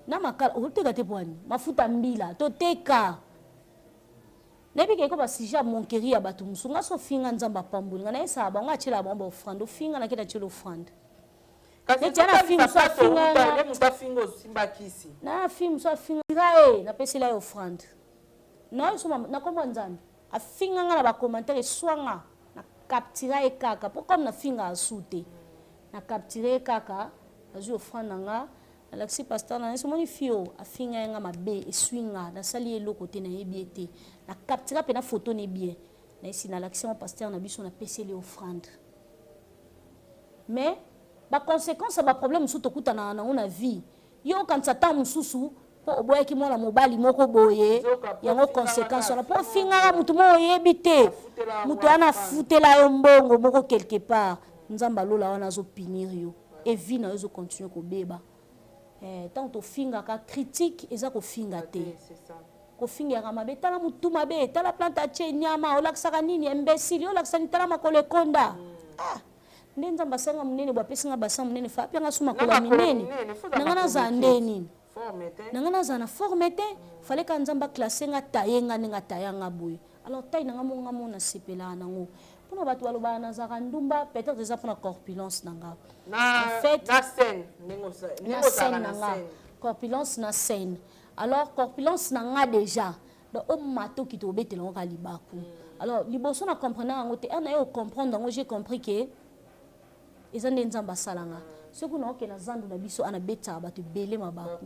Na makala oteka te, pwani mafuta mbila toteka. Nayebi ke eko basujet ya moquerie ya bato mosusu. Nga so ofinga, Nzambe apamboli nga, nayesaka bango, atiela bango baoffrande. Ofinga, nakenda atiela offrande. Neti ana fi mosu afinga, na fi mosu afinga ye, napesela ye offrande nayo so nakombo Nzambe. Afinga nga na bacommentaire, eswanga, na captura ye kaka, mpo comme nafinga asu te, na capture ye kaka, nazwi offrande na nga. Nalakisi pasteur na nayebisi, omoni fille oyo afinga ye nga mabe, esui nga, nasali ye eloko te, nayebi ye te. Na captura pena photo ne bien. Nayebisi, nalakisi yango pasteur na biso, napeseli ye offrande. Mais ba consequences ya ba problèmes mosusu tokutanaka nango na vie, yo okanisa tango mosusu po oboyaki mwana mobali moko boye, yango consequence wana po ofingaka mutu moko oyebi te, mutu wana afutela yo mbongo moko quelque part, Nzambe ya lola wana azo punir yo et vie na yo ezo continuer kobeba. Eh, tango tofingaka, critique eza kofinga te. Kofinga eyaka mabe, tala mutu mabe, tala plante atie, nyama, olakisaka nini, imbecile, yo olakisa nini, tala makolo ekonda. Ah! Nde Nzambe asali nga munene boye, apesi nga bassin munene, faut apia nga su makolo ya minene. Na nga nazala nde nini? Na nga nazala na forme te, fallait kaka Nzambe a classer nga, tailler nga ndenge a tailla nga boye. Alors taille na nga moko nga moko nasepelaka nango. Pona batu balobaka nazalaka ndumba, peut-etre eza pona corpulence na nga. En fait, na scène, ndenge ozalaka na scène. Corpulence na scène. Alors corpulence na nga dejà, donc omata okita obetela yango kaka libaku. Alors liboso na comprenaka yango te, heure naye ko comprendre yango, j'ai compris que eza nde Nzambe asala nga. Soki naokende na zandu na biso awa nabetisaka bato ebele mabaku.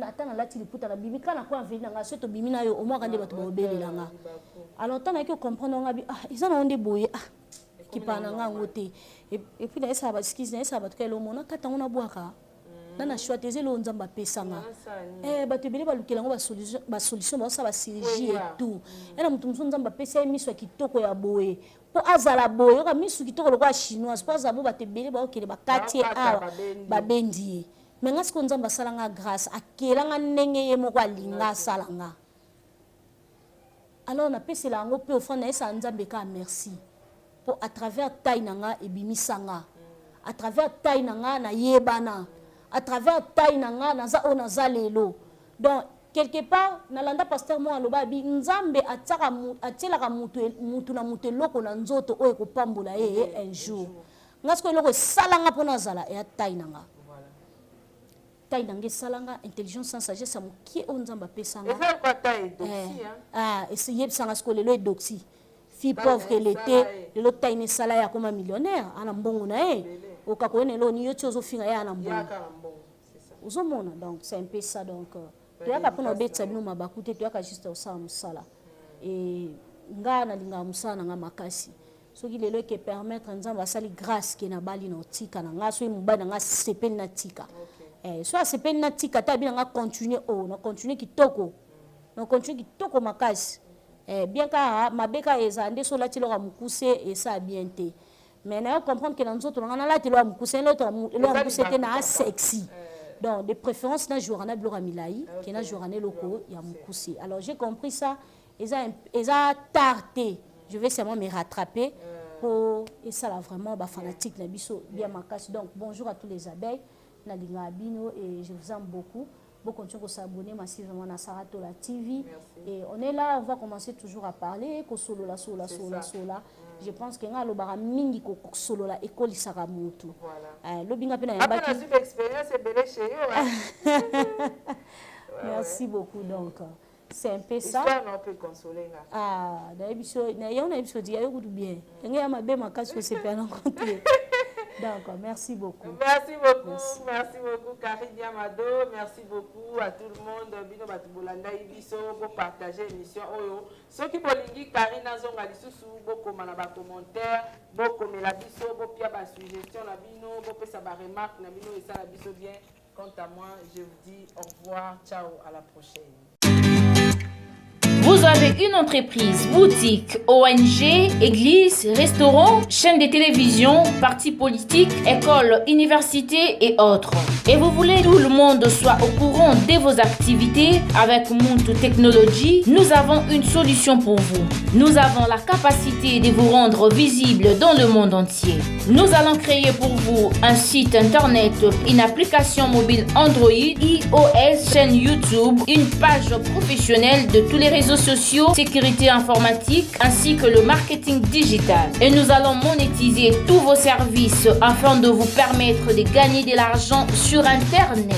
Ata nalati liputa nabimi kaka na coin avenue na nga, soki tobimi na yo omonaka nde bato bakobelela nga. Alors tango nayaki ko comprendre yango ngabi ah eza nango nde boye ah kipana na nga yango te. Et puis nayesaka ba excuse, nayesaka bato kaka eloko moko nakata yango nabwaka. Na na choix te eza eloko Nzambe apesa nga. Eh bato ebele balukela yango ba solution, baosala ba chirurgie et tout. Ya na moto mosusu Nzambe apesa ye miso ya kitoko ya boye po azala boye, yoka misu kitoko lokola chinoise po azala boye, bato ebele baokende bakati ye awa babendi ye. Mais nga sikoyo Nzambe asala nga grace, akela nga ndenge ye moko alinga asala nga. Alors napesela yango pe offrande, nayesaka Nzambe kaka merci po à travers taille na nga ebimisa nga, à travers taille na nga nayebana, à travers taille na nga naza oyo naza lelo. Donc quelque part nalanda pasteur moko aloba abi Nzambe atiaka atielaka mutu mutu na mutu eloko na nzoto oyo ekopambola ye un jour. Nga sikoyo eloko esala nga po nazala eya taille na nga. Taille na nga esala nga intelligence sans sagesse ya mokie oyo Nzambe apesa nga. Eza lokola taille Eudoxie hein. Ah, yebisa nga sikoyo lelo Eudoxie fille pauvre qu'elle etait, lelo taille na esala ye akoma millionnaire, ana mbongo na ye. Okoka koyena eloko nini yo ti ozo finga ye ana mbongo. Ozo mona donc c'est un peu ça donc toyaka pona obetisa bino mabaku te, toyaka juste kosala musala. Et nga nalingaka musala na nga makasi. Soki lelo eke permettre Nzambe asali grace ke nabali na otika na nga, soki mobali na nga asepeli na tika. Eh, soki asepeli na tika te abi na nga continuer oh, na continuer kitoko. Na continuer kitoko makasi. Eh, bien kaka mabe kaka ezala nde soki olati eloko ya mokuse esala bien te. Mais nayo comprendre que na nzoto na nga nalata eloko ya mokuse, eloko ya mokuse te na sexy. Donc de préférence na jouaka na biloko ya milayi ke na jouaka na eloko ya mokuse. Alors j'ai compris ça. Eza eza tard te, je vais seulement me rattraper po esala vraiment ba fanatiques na biso bien makasi. Donc bonjour à tous les abeilles, nalingaka bino et je vous aime beaucoup. Bo continuer ko s'abonner massivement na Sarah Tola TV. Et on est là, on va commencer toujours à parler, ko solola solola solola solola. Je pense que nga alobaka mingi ko solola ekolisaka mutu. Voilà. Lobi nga pe na yambaki. Après na expérience ebele chez yo. Merci beaucoup donc. C'est un peu ça. Histoire na pe consoler nga. Ah, na biso na yo na biso dia yo kutu bien. Ndenge ya mabe makasi osepela na compte. D'accord, merci beaucoup. Merci beaucoup. Merci, merci beaucoup Karine Yamado, merci beaucoup à tout le monde. Bino batu bolanda biso bo partager émission oyo. Soki bolingi Karine azonga lisusu bokoma na ba commentaires, bokomela biso, bopia ba suggestions na bino, bopesa ba remarques na bino esala biso bien. Quant à moi, je vous dis au revoir, ciao, à la prochaine. Vous avez une entreprise, boutique, ONG, église, restaurant, chaîne de télévision, parti politique, école, université et autres. Et vous voulez que tout le monde soit au courant de vos activités avec Muntu Technology, nous avons une solution pour vous. Nous avons la capacité de vous rendre visible dans le monde entier. Nous allons créer pour vous un site internet, une application mobile Android, iOS, chaîne YouTube, une page professionnelle de tous les réseaux sociaux, sécurité informatique ainsi que le marketing digital. Et nous allons monétiser tous vos services afin de vous permettre de gagner de l'argent sur Internet.